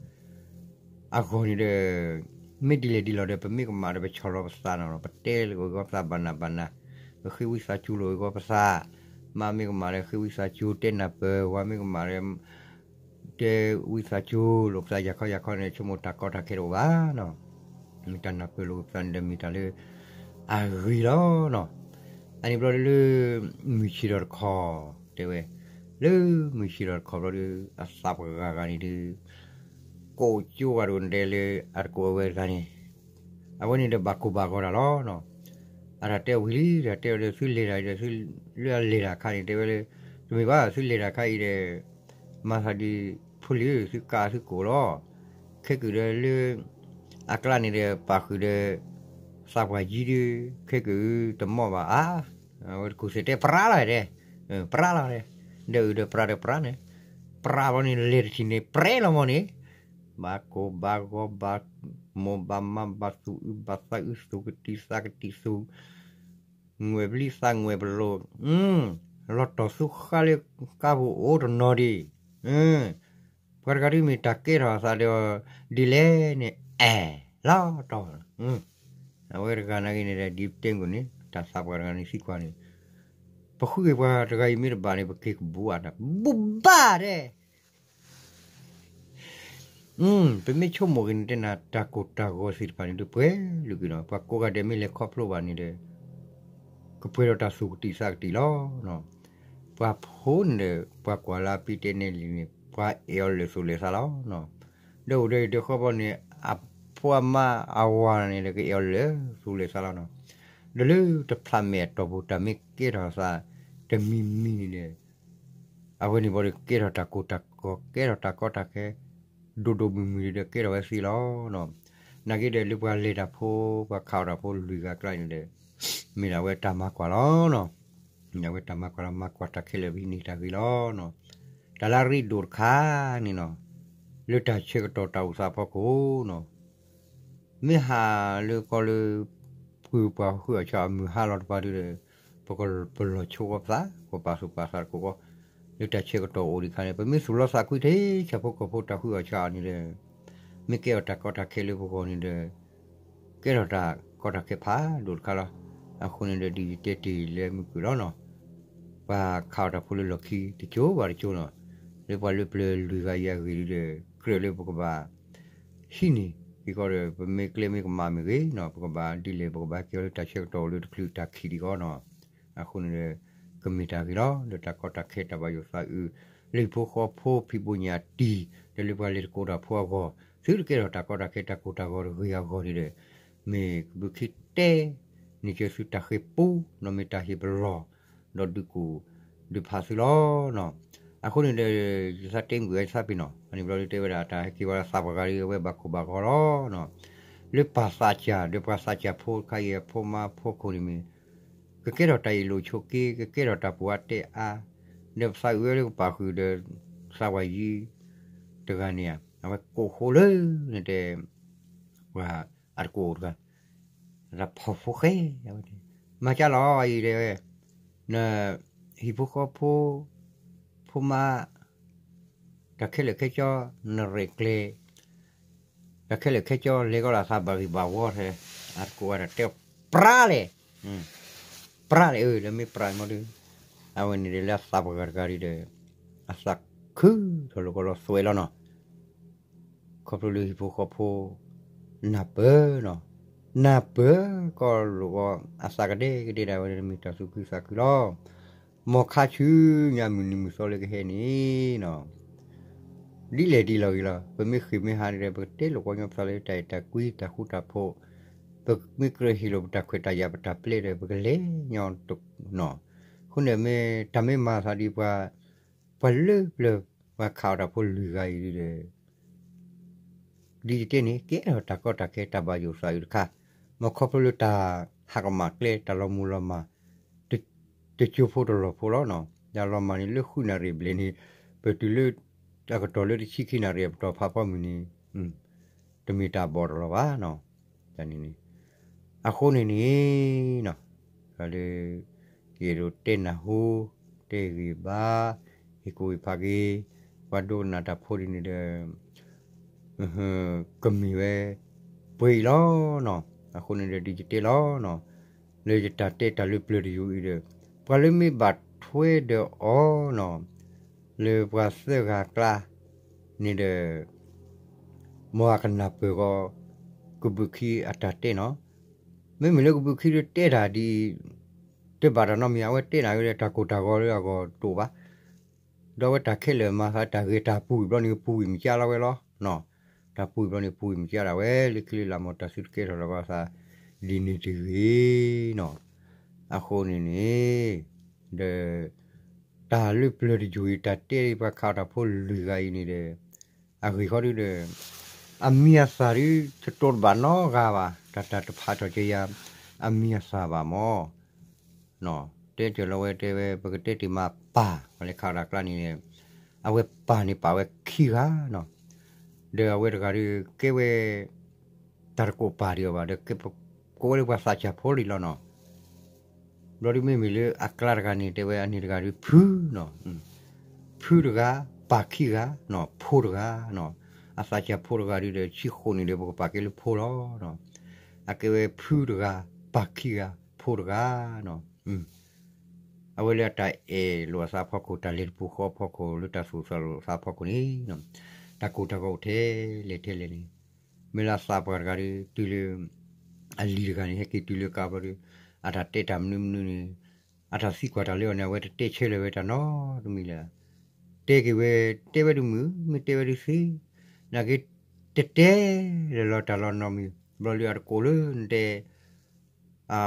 အဂီၢ်န့ၣ်ဒီး မ့ၢ်ဒ်လဲၣ်ဒ်လီၤဒီး ပမ့ၢ်ကမၣ်ဒီး ပဆီၣ်လီၤပသးနီၤ ပတဲလိာ်အဂီၢ်ပသးဘၣ်နးဘၣ်နး, ပဃ့ဝံသးစူၤလိာ်အဂီၢ်ပသး, မါမ့ၢ်ကမၣ်ဒီး ဃ့ဝံသးစူၤတဲနၢ်ပၢၢ်, ဝၤမ့ၢ်ကမၣ်ဒီး တဲဝံသးစူၤလိာ်ပသး ယၤခီယၤခီန့ၣ် ဆိကမိၣ်တၢ်ကီတၢ်ခဲတအိၣ်ဘၣ်နီၤ, မ့ၢ်တၢ်နၢ်ပၢၢ်လိာ်ပသးန့ၣ်ဒီး မ့ၢ်တၢ်လၢ အဂ့ၤလီၤနီၤ. အန့ၣ်ဘျီဒီးလၢ မုၢ်ဆ့ၣ်ထီၣ်တခီ တဲဝဲ, လၢမုၢ်ဆ့ၣ်ထီၣ်တခီဘျီဒီး အသးပှၢ်ဂၤဂၤန့ၣ်ဒီး ကိးကၠိဝဲဒိၣ်ဒဲးလၢ အတကိးအဝဲတဂၤန့ၣ်, အဝဲန့ၣ်ဒီးဘၣ်ကိၢ်ဘၣ်ဂီၤတၢ်လီၤနီၤ. အတၢ်တဲဝံၤလံ တၢ်တဲဝဲလၢသုလဲၤတၢ်ဒီး သုလၢအလဲၤတၢ်ခါန့ၣ် တဲဝဲလၢ တမ့ၢ်ဘၣ် သုလဲၤတၢ်ခါအံၤဒီး မၤသးဒ် ဖိလံၤ သုကးသုကိးလီၤ. ခဲကၢၣ်ဒီးလၢ အကျါန့ၣ်ဒီး ပာ်ဃုာ်ဒီး သးပှၢ်ယံဒု ခဲကၢၣ်တမီၢ်ဘၣ်အါ, အဝဲတကူၣ်စဲးတဲပြါလီၤတဲ, ပြါလီၤတဲ, ဒီးအုၣ်ဒီးပြါဒီးပြါန့ၣ်, ပြါဘီန့ၣ် လဲၤတထံၣ်န့ၣ် ပြဲလီၤမီၢ်န့ၣ်, ဘၣ်ကိၢ်ဘၣ်ဂီၤ ဘၣ်မိၢ်ဘၣ်မါ ဘၣ်သူၣ်အုးဘၣ်သးအုး သူၣ်ကတံၢ်သးကတံၢ်သူၣ် ငွဲၣ်ပလံသးငွဲၣ်ပလိာ်, လီၤတီၢ်သူဃါလၢကါပူၤအိၣ်တနီၤဒံး, ပှၤတဂၤဒ်မ့ၢ်တၢ်ကဲထီၣ်အသးဒီး ဒ်လဲၣ်န့ၣ် အဲၣ်လီၤတီၢ်, အဝဲတဂၤနာ်က့န့ၣ်ဒီး ဒ်ပတဲမုၢ်န့ၣ် တၢ်သးပှၢ်တဂၤန့ၣ်သံကွၢ်န့ၣ်, ပဃုက့ၤပှၤတဂၤအံၤမ့ၢ်တဘၣ်န့ၣ် ပက့ၤကဘူးဧါတၢ် ဘူးဘၣ်တဲ ပမ့ၢ်ဆိကမိၣ်က့ၤန့ၣ် တဲနၤ တၢ်ကိၢ်တၢ်ဂီၤသ့ၣ်တဖၣ်န့ၣ် ဒုးပှဲၤလုာ်က့ၤနီၤ, ပှၤကိးဂၤဒဲးမ့ၢ်လဲၤခီဖျိဘၣ်န့ၣ်ဒီး ကပှဲၤဒီးတၢ်သူၣ်ကတံၢ်သးကတံၢ်လီၤ. ပှၤဖိန့ၣ်ဒီး ပှၤကွၢ်လၢအပ့ၤတဲနဲလံန့ၣ် ပှၤအဲၣ်အီၤလၢာ်သူၣ်လၢာ်သးလီၤ. ဒီးအိၣ်ဒီးအံၤဒီးဃီဘီန့ၣ် အဖိအမါအဝၤန့ၣ်ဒီး ကအဲၣ်အီၤလၢာ်သူၣ်လၢာ်သးလီၤနီၤ. ဒီးလၢတဖျးမဲာ်အတီၢ်ပူၤ တၢ်မ့ၢ်ကဲထီၣ်သးတမံၤမံၤန့ၣ်ဒီး အဝဲန့ၣ်ဘီဒီး ကဲထီၣ်တၢ်ကိၢ်တၢ်ဂီၤ ကဲထီၣ်တၢ်ကီတၢ်ခဲ ဒိၣ်ဒိၣ်မုၢ်မုၢ်ဒီး ကဲထီၣ်ဝဲသ့လီၤ. နာ်က့ဒီး လၢပှၤလဲၤတၢ်ဖိ ပှၤခးအီၣ်တၢ်ဖိလွံၢ်ဂၤအကျါန့ၣ်ဒီး မ့ၢ်ဒၣ်ဝဲတၢ်မၤကွၢ်လီၤ. မ့ၢ်ဒၣ်ဝဲတၢ်မၤကွၢ်လီၤ မၤကွၢ်တၢ်ခဲလၢာ် ပဟံးန့ၢ်တၢ်ဂ့ၤလီၤ. တၢ်လၢအရ့ဒိၣ်တခါန့ၣ်နီၤ လၢတၢ်ဆၢကတီၢ်တၢ်အိၣ်သးအဖီခိၣ်နီၤ မ့ၢ်ဟးလၢကီၢ်လၢ ပှၤဟုးအီၣ်ဆၣ်အီၣ်မုၢ်ဟါလီၤတပၤဒုဒီး ပကပလီၢ်ဆိဝဲပသး ပပာ်သူၣ်ပာ်သးတကိးဃီ လၢတၢ်ဆၢကတီၢ်အိၣ်ဒံးခါန့ၣ် ပမ့ၢ်သူၣ်လီသးကွံထဲဆၣ်ဖိကီၢ်ဖိတၢ်ဟုးအီၣ်ဆၣ်အီၣ်န့ၣ်ဒီး မ့ၢ်ကဲအီၤတၢ်ကီတၢ်ခဲလၢပဂီၢ်န့ၣ်ဒီး ကဲထီၣ်တၢ်ကီတၢ်ခဲဖးဒိၣ်တခါလီၤ. အဃိန့ၣ်ဒီး ဒ်ယတဲတ့ၢ်လၢမုၢ်ကွံာ်လီၤနီၤ ပှၤခးအီၣ်တၢ်ဖိလၢလီၢ်ခံတကၠိဘၣ်တကၠိနီၤ လၢပှၤလၢပျၢၤလွံၢ်ဂၤအံၤအဂ့ၢ်ဒုဒီး ကြၢးလၢပကဘၣ် ဟံးန့ၢ်က့ၤဃီဒီး ပမ့ၢ်ကျဲမ့ၢ်ကမၣ်မ့ၢ်ဂ့ၤနီၤ ပကဘၣ်ဒ်လဲၣ် ပကဘၣ်ကဲအီၤလၢတၢ်ဆၢကတီၢ်အိၣ်လၢတချုးတၢ်ခံးဒံးဃီနီၤ. အဃိန့ၣ်ဒီး ကမ့ၢ်တၢ်ဂ့ၤလီၤ လၢတၢ်ကီတၢ်ခဲတၢ်ဘၣ်ယိၣ်သးအုး လၢဟံၣ်ဖိဃီဖိဖံးဘိညၣ်တံၢ် ဒီးလၢပှၤလဲၤတကိးတၢ်ဖိအဂီၢ် သုတကဲထီၣ်တၢ်ကီတၢ်ခဲတၢ်ကိၢ်တၢ်ဂီၤတဂ့ၤအဂီၢ်န့ၣ်ဒီး မ့ၢ်ကဘုးခံတဲ န့ၢ်က့ၤသုတၢ်ဃ့ၢ်ပူၤ ဒီးမ့ၢ်တၢ်ဟ့ၣ်ပလီၢ် ဒီးဒုးကူၣ်ဒုးဖးသုလီၤနီၤ. အဃိန့ၣ်ဒီး ယသးတဲမုာ်ဝဲယသးပ့ၤနီၣ် အန့ၣ်ဘျီဒုတဲဝဲဒၣ် တၢ်ဟဲက့ၤဝဲဒၣ်သးပှၢ်ဂၤဒုအဝဲဘၣ်ခိၣ်ဘၣ်ဂီၤလီၤနီၤ. လၢပၢ်သးစၢ် ဒီးပှၤသးစၢ်ဖိတခါအံၤ အဖိမါဖိခိၣ်န့ၣ်မ့ၢ် ကကဲထီၣ်တၢ်အ့ၣ်လိာ်ဆိးက့ ကကဲထီၣ်တၢ်ပူၤအါတဲအါ ဒီးပသးအုးဝဲလၢကပာ်ဃုာ်ဒီး သးပှၢ်ယံၤတဂၤန့ၣ်ဧါ အဝဲကိးဃိလၢ နတဲ ပှၤအတကိးအိၣ်တဂၤ တၢ်ဖီၣ်ဖိဃဲ အဝဲ မၤကၢ်လီၤအံၤတဲဝဲ န ဟံၣ်ဖိဃီဖိ ဖိမါ တၢ်ခဲလၢာ်ခဲဆ့ နရဲၣ်ကျဲၤ တၢ်ခဲလၢာ်ခဲဆ့ လဲၤကီးလၢသးဘၣ်ဂ့ၢ်ဘၣ်ဝီထဲ အတကိးဝဲဒၣ်တဲပြါလဲၣ် ပြးလဲၣ်အၢ လၢမ့ၢ်ပြးမီၢ်ဒုး, အဝဲန့ၣ်ဒီးလၢအသးပှၤဂၤတဂၤဒီး, အသးခုထီၣ်လိာ်ကီၢ်လီၤသွဲးလီၤနီၤ, ခီဖျိလၢဟံၣ်ဖိဃီဖိ နၢ်ပၢၢ်နီၤ, နၢ်ပၢၢ်ကီၢ်လိာ်ကီၢ် အသးကဒဲကဒဲဒၣ်ဝဲန့ၣ် မ့ၢ်တၢ်သူၣ်ခုသးခုလီၤ. မ်ခါဆူညါမုၢ်နံၤမုၢ်သီလၢကဟဲန့ၣ်နီၤ ဒ်လဲၣ်ဒ်လဲၣ်ဂ့ၤလီၤ. ပမ့ၢ်ဃ့ၢ်မ့ၢ်ဟါန့ၣ်ဒီး ပကတဲလိာ်ကီၢ်ညီပသးလၢတၢ်အဲၣ်တၢ်ကွံတၢ်ဃူတၢ်ဖိး, ပမ့ၢ်ကြၢးဟ့ၣ်လိာ်ပတၢ်ခွဲးတၢ်ယာ်ပတၢ်ပျဲဒီး ပကလဲၤညီတနီၤ. အဃိန့ၣ်မ့ၢ်တၢ်မ့ၢ်မၤသးဒ်ပှၤ, ပှၤလၢပျၢၤပှၤခးအီၣ်တၢ်ဖိလွံၢ်ဂၤအံၤဒီး ဒ်ယတဲန့ၣ် ကဲထီၣ်တၢ်ကီတၢ်ခဲတၢ်ဘၣ်ယိၣ်သးအုးတခါ, မ်ခီဖျိလၢတၢ်ဟးကမၣ်ကျဲတၢ်လီၤမုၢ်လီၤမၢ် တကၠိဖိတလီၢ်ဖိလီၤနီၤ. တၢ်လီၤမၢ်န့ၣ်လၢဃုနၣ်ရံၣ်ဘျဲၣ်န့ၣ် ပတုၤလၢ အကတီၢ်လၢတဆံခံနၣ်ရံၣ်အပတီၢ်ဖးဖီမုၢ်န့ၣ် တမ့ၢ်တၢ်ဘီၣ်တလီၤဘၣ်နီၤ. တၢ်န့ၣ်န့ၣ် အဃိန့ၣ်န့ၣ်နီၤ တၢ်လၢ ကအဲၣ်ဒိးတဲနၢ်ဟူ တဲဂ့ၢ်ဘါ ဟ့ၣ်ကူၣ်ဟ့ၣ်ဖးက့ၤ ပှၤဒိကနၣ်တၢ်ဖိဒ်န့ၣ်ဒီး ကမ့ၢ်ဝဲ ပှဲၤအံၤလီၤနီၤ. အဃိန့ၣ်ဒီးဒ်ယတဲလီၤနီၤ လၢယတၢ်တဲတၢ်လၢပျၢၤတယိၤအံၤဒီး ပှၤလၢမ့ၢ်ဘၣ်ထွဲဒီးအီၤနီၤ လၢပှၤသၢဂၤအကျါန့ၣ်ဒီး မ်အကနၢ်ပၢၢ်ဂီၤ ကဘုးခံအတၢ်တဲနီၤ. မ့မ့ၢ်လၢကဘုးခံဒုးတဲတၢ်ဒ်အံၤ တဘၣ်တၢ်နီတမံၤ အဝဲတဲနၢ်ဝဲဒီး တၢ်ကိၢ်တၢ်ဂီၤလၢအဂီၢ်တအိၣ်ဘၣ်. ဒီးအဝဲတၢ်ခဲလၢာ်မၤသးတၢ်ဂ့ၤ တၢ်ပူၤအံၤဘျီန့ၣ် ပူၤဝံၤမကၢလီၤဝဲလီၤ. တၢ်ပူၤအံၤဘျီန့ၣ် ပူၤဝံၤမကၢဒၣ်ဝဲ လၢခံလၢလၢ်မီၢ် တၢ်စုတကဲထီၣ်လီၤကီသး ဒ်န့ၣ်တဂ့ၤနီၤ. အဃိန့ၣ်န့ၣ် ဒီး တၢ်လၢပျၢၤတယိၤအံၤ တၢ်တဲပှၤခးအီၣ်တၢ်ဖိလွံၢ်ဂၤအံၤန့ၣ်ဒီး အဂ့ၢ်ခီဒုဒီး အမံၤအသၣ်ဒု တတိၤတဘၣ်နီတဂၤဘၣ်. တၢ်တၢ်တဖးထီၣ်က့ၤယၤ အမံၤအသၣ်ဘၣ်မီၢ် တဲတၢ်လီၤဝဲတဲဝဲ ပကတဲတ့ၢ်မးပၢ် ပှၤလၢခးအီၣ်တၢ်ကျါန့ၣ် အဝဲပၢ်န့ၣ်ပာ်ဝဲခံဂၤနီၤ. ဒီးအဝဲတဂၤဒုးကဲဝဲ တၢ်တကိးပၢ်ဒံးအီၤဘၣ် ဒီးကဲပကိးဝဲလၢပှၤသးစၢ်ဖိလံလီၤနီၤ. ဘျီဒုးမ့မ့ၢ်လၢအကျါတဂၤန့ၣ် တဲဝဲအန့ၣ်တဂၤဒုးဖုနီၤ, ဖုတဂၤ, ပၢ်ခံဂၤနီၤ, ဖိတဂၤနီၤ, အသးစၢ်ဖိတဂၤဒုးဒီး ဆံဃိးနံၣ်ဒီး ပကပာ်ကဲလၢဖိလီၤ. အကဲဝဲဖုတဂၤ, ပၢ်ခံဂၤ, ဖိတဂၤနီၤ. အဝဲလၢအတၢ်အဲၣ်လိာ်အသးအဖီခိၣ် တၢ်လဲၤတပူၤဃီအဖီခိၣ် လၢတၢ်သူၣ်သးလိာ်အသးအဖီခိၣ်န့ၣ် တၢ်ကိၢ်တၢ်ဂီၤအိၣ်ထဲလဲၣ်ထဲလဲၣ်န့ၣ် မ့ၢ်လၢအသးပှၢ်တဂၤဒီး တုၤလၢ အလံၤတဂၤန့ၣ် ဟဲက့ၤတုၤလၢကါဘျီဒီး အတၢ်တဲတၢ်မနုၤမနုၤန့ၣ် အတၢ်သံကွၢ်တၢ်လၢအီၤန့ၣ် အဝဲတတဲဆၢလၢၤဝဲတၢ်နီတမံၤလၢၤ. တဲက့ၤဝဲ တဲဝဲတမုာ် မ့ၢ်တဲဝဲတသ့ နာ်က့ တတဲလၢၤလီၤတၢ်လီၤနီတမံၤ ဘျီလၢအတကိးလၢနတဲ အ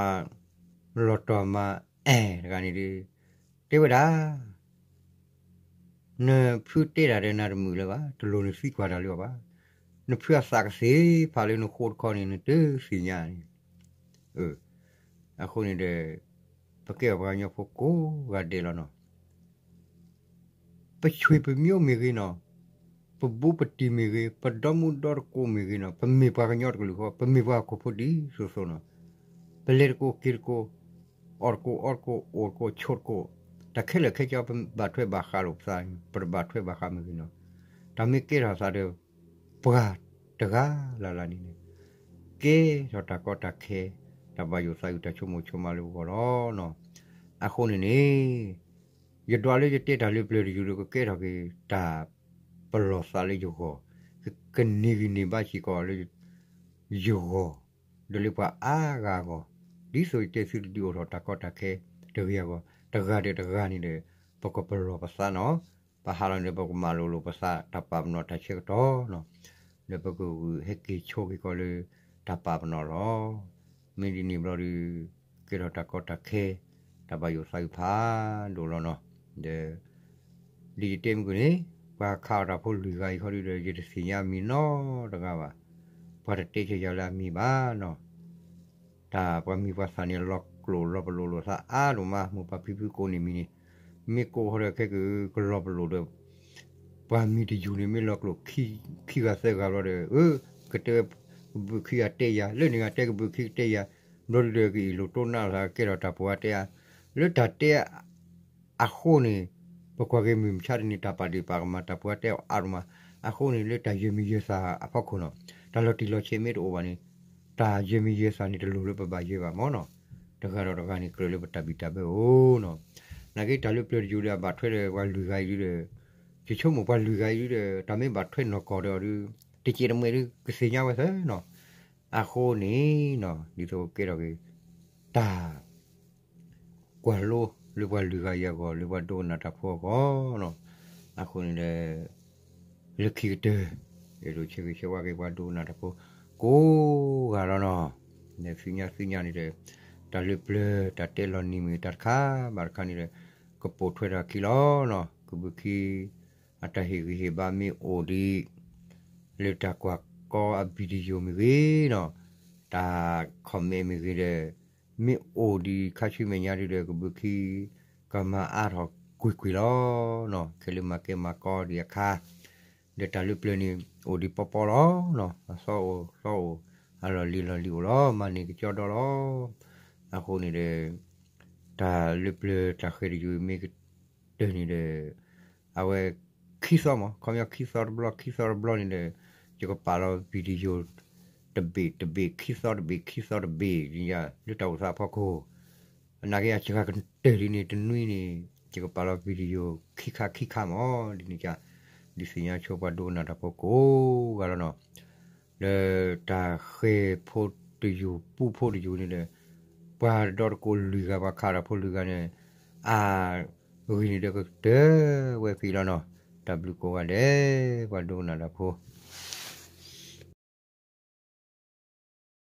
လီၤတီၢ်မၤအဲၣ်တဂၤန့ၣ်ဒီး တဲဝဲဒၣ် နဖုတဲတၢ်ဒီးနၤတမုာ်လၢၤဘၣ် တလိၣ်နသံကွၢ်တၢ်လၢအီၤဘၣ်. နဖုအသးကသ့ဖးလၢနဃိတခီန့ၣ် နတသ့ၣ်ညါန့ၣ်. အဃိန့ၣ်ဒီး ပကဲပှၤကညီဖိကိးဂၤဒဲးလီၤနီၤ. ပဆွေပမျိုးမ့ၢ်ဂ့ၤနီၤ, ပဘူးပတံၢ်မ့ၢ်ဂ့ၤ, ပဒီမုၣ်ဒီတကိးမ့ၢ်ဂ့ၤနီၤ, ပမ့ၢ်ပှၤကညီတကလုာ်ဃီ ပမ့ၢ်ပှၤဟီၣ်ခိၣ်ဖိဒ်သိးသိးနီၤ, ပလဲၤတကိးက့ၤတကိး, အီၣ်တကိးအီတကိး အိၣ်တကိးဆိးတကိး, တၢ်ခဲလၢာ်ခဲဆ့ ပဘၣ်ထွဲဘၣ်ဃးလိာ်ပသး, ပတဘၣ်ထွဲဘၣ်ဃးမ့ၢ်ဂ့ၤနီၤ, တၢ်မ့ၢ်ကဲထီၣ်သးဒီး ပှၤတဂၤလၢ်လၢ်န့ၣ်န့ၣ် ကဲထီၣ်တၢ်ကီတၢ်ခဲ, တၢ်ဘၣ်ယိၣ်သးအုး တၢ်ဆိကမိၣ်ဆိကမးလၢပဂီၢ်လီၤ. အဃိန့ၣ်န့ၣ် ယဒွးလၢယတဲတၢ်လၢပျၢၤတယုၢ်ဒီး ကကဲထီၣ်က့ၤတၢ်ပလီၢ်သးလၢယဂီၢ်, ကန့ၢ်ဂံၢ်န့ၢ်ဘါစ့ၢ်ကီးလၢယဂီၢ်, ဒီးလၢပှၤအါဂၤအဂီၢ်, ဒ်သိးယတဲသုတဒုးအိၣ်ထီၣ်တၢ်ကီတၢ်ခဲတဂ့ၤအဂီၢ်, တဂၤဒီးတဂၤန့ၣ်ဒီး ပကပလီၢ်ပသးနီၤ, ပဟးလီၤန့ၣ်ဒီး ပကမၤလိာ်လိာ်ပသးတၢ်ပာ်ပနီၣ်တၢ်ဆၢကတီၢ်နီၤ, ဒီးပကဂုာ်ဟဲက့ၤဆိက့ၤကီးလၢတၢ်ပာ်ပနီၣ်လီၤ. မ့ၢ်ဒ်န့ၣ်ဘျီဒီး ကဲထီၣ်တၢ်ကီတၢ်ခဲ, တၢ်ဘၣ်ယိၣ်သးအုးဖးဒိၣ်လီၤနီၤ, ဒီး ဒ်ယတဲမုၢ်ကန့ၣ်, ပှၤခးအီၣ်တၢ်ဖိလွံၢ်ဂၤအံၤခီဒုဒီး ယတသ့ၣ်ညါအမံၤနီတဂၤဘၣ်. ပှၤတတဲဆၢယၤလၢအမံၤဘၣ်နီၤ. တၢ်ပှၤမံၤပှၤသၣ်န့ၣ် လီၤကျိာ်လီၤပလိာ်လိာ်သးအါဒိၣ်မး, မိၢ်ပၢ်ဖံဖုကိးန့ၢ်မံၤန့ၣ်, မ့ၢ်ကိးဃီဒီးခဲကကလီၤပလိာ်ဒီး ပှၤမံၤတယုၢ်န့ၣ် မ့ၢ်လီၤကျိာ်ခံဂၤသၢဂၤဘျီဒီး အၢ ကတဲဝဲ ကဘုးခံဂၤတဲယၤ, လၢန့ၣ်ဂၤတဲကဘုးခံကတဲယၤ, ဘျီဒုဒီးကအံၣ်လိာ်တိၢ်နါလိာ်သး ကဲထီၣ်တၢ်ပှၤတဲအါ, လၢတၢ်တဲ အဃိန့ၣ် ပကွၢ်က့ၤမုၢ်မဆါတနံၤ တၢ်ပာ်ဒ့ၣ်ပာ်ကမၣ် တၢ်ပှၤတဲအါဒိၣ်မး, အဃိန့ၣ် လၢတၢ်ယဲၢ်မံၤယဲၢ်သၣ်အဖီခိၣ်နီၤ, တၢ်လီၤတံၢ်လီၤဆဲးမ့ၢ်တအိၣ်ဘၣ်န့ၣ် တၢ်ယဲၢ်မံၤယဲၢ်သၣ်န့ၣ် တလိၣ်လၢပဘၣ်ယဲၢ်ဘၣ်မၢ်နီၤ. တဂၤဒီးတဂၤန့ၣ် ကြၢးလၢပတၢ်ဘံၣ်တၢ်ဘၢအိၣ်နီၤ. နာ်က့တၢ်လၢပျၢၤတယိၤဒီး အဘၣ်ထွဲဒီးပှၤလွံၢ်ဂၤအံၤဒုဒီး ယဆိကမိၣ်ပှၤလွံၢ်ဂၤအံၤဒုဒီး တၢ်မ့ၢ်ဘၣ်ထွဲနီၢ်ကီၢ်ဒီးအီၤဒု တစဲးတမှဲးဒု ကသ့ၣ်ညါဝဲသၢနီၤ. အဃိန့ၣ်နီၤ ဒ်သိးကကဲထီၣ်က့ၤ တၢ် ကွၢ်လိလၢပှၤလွံၢ်ဂၤအံၤအဂီၢ် လၢပှၤဒိကနၣ်တၢ်ဖိအဂီၢ်နီၤ. အဃိန့ၣ်ဒီး လၢခံကတၢၢ် အဲၣ်ဒိးဆၢဂ့ၤဆၢဝါက့ၤပှၤဒိကနၣ်တၢ်ဖိ ကိးဂၤလီၤနီၤ. နသ့ၣ်ညါသ့ၣ်ညါန့ၣ်ဒီး တၢ်လၢပျၢၤတၢ်တဲလီၤနံၤမ့ၢ်ဂ့ၤ တၢ်တခါဘၣ်တခါန့ၣ်ဒီး ကပိာ်ထွဲတၢ်ခံလီၤနီၤ. ကဘုးခံ အတၢ်ဟ့ၣ်ဂံၢ်ဟ့ၣ်ဘါမ့ၢ်အိၣ်ဒံး လၢတၢ်ကွၢ်ကီအ video မ့ၢ်ဂ့ၤနီၤ, တၢ် comment မ့ၢ်ဂ့ၤဒီး မ့ၢ်အိၣ်ဒံးခါဆူမဲာ်ညါဒုဒီး ကဘုးခံ ကမၤအါထီၣ်ကွ့ၢ်ကွ့ၢ်လီၤ. ခဲလၢာ်မၤကဲမၤကီဒံးအခါ ဒီးတၢ်လၢပျၢၤန့ၣ် အိၣ်ဒံးပီပီလီၤ. အသီအိၣ်သီအိၣ် အလီၢ်လံၤလီၢ်လံၤအိၣ်လီၤ. မၤန့ၢ်ကကၠီဒီလီၤ. အဃိန့ၣ်ဒီး တၢ်လၢပျၢၤတၢ်ဃဲၤတယုၢ်မ့ၢ်ကတၢၢ်န့ၣ်ဒီး အဝဲ ခံသီမး ခီပညီခံသီတဘျီ ခံသီတဘျီန့ၣ်ဒီး ယကပာ်လီၤ video တဘ့ၣ်တဘ့ၣ် ခံသီတဘ့ၣ် ခံသီတဘ့ၣ် လၢတၢ်အိၣ်သးအဖီခိၣ် နာ်က့အစှၤကတၢၢ်ဒ်န့ၣ် တနွံန့ၣ် ယကပာ်လီၤ video ခံခါခံခါမး ဒ်န့ၣ် ဒုးသ့ၣ်ညါဆိပှၤဒိကနၣ်တၢ်ဖိကိးဂၤလီၤနီၤ. လၢတၢ်ဃဲၤဖိတယုၢ်ပူဖိတယုၢ်န့ၣ်ဒီး ပှၤဒီတကိးလွံၢ်ဂၤ ပှၤခးတၢ်ဖိလွံၢ်ဂၤန့ၣ် အဂ့ၢ်န့ၣ်ဒီးကတၢၢ်ဝဲက့ၤလီၤနီၤ. တၢ်ဘျုးကိးဂၤဒဲး ပှၤဒိကနၣ်တၢ်ဖိ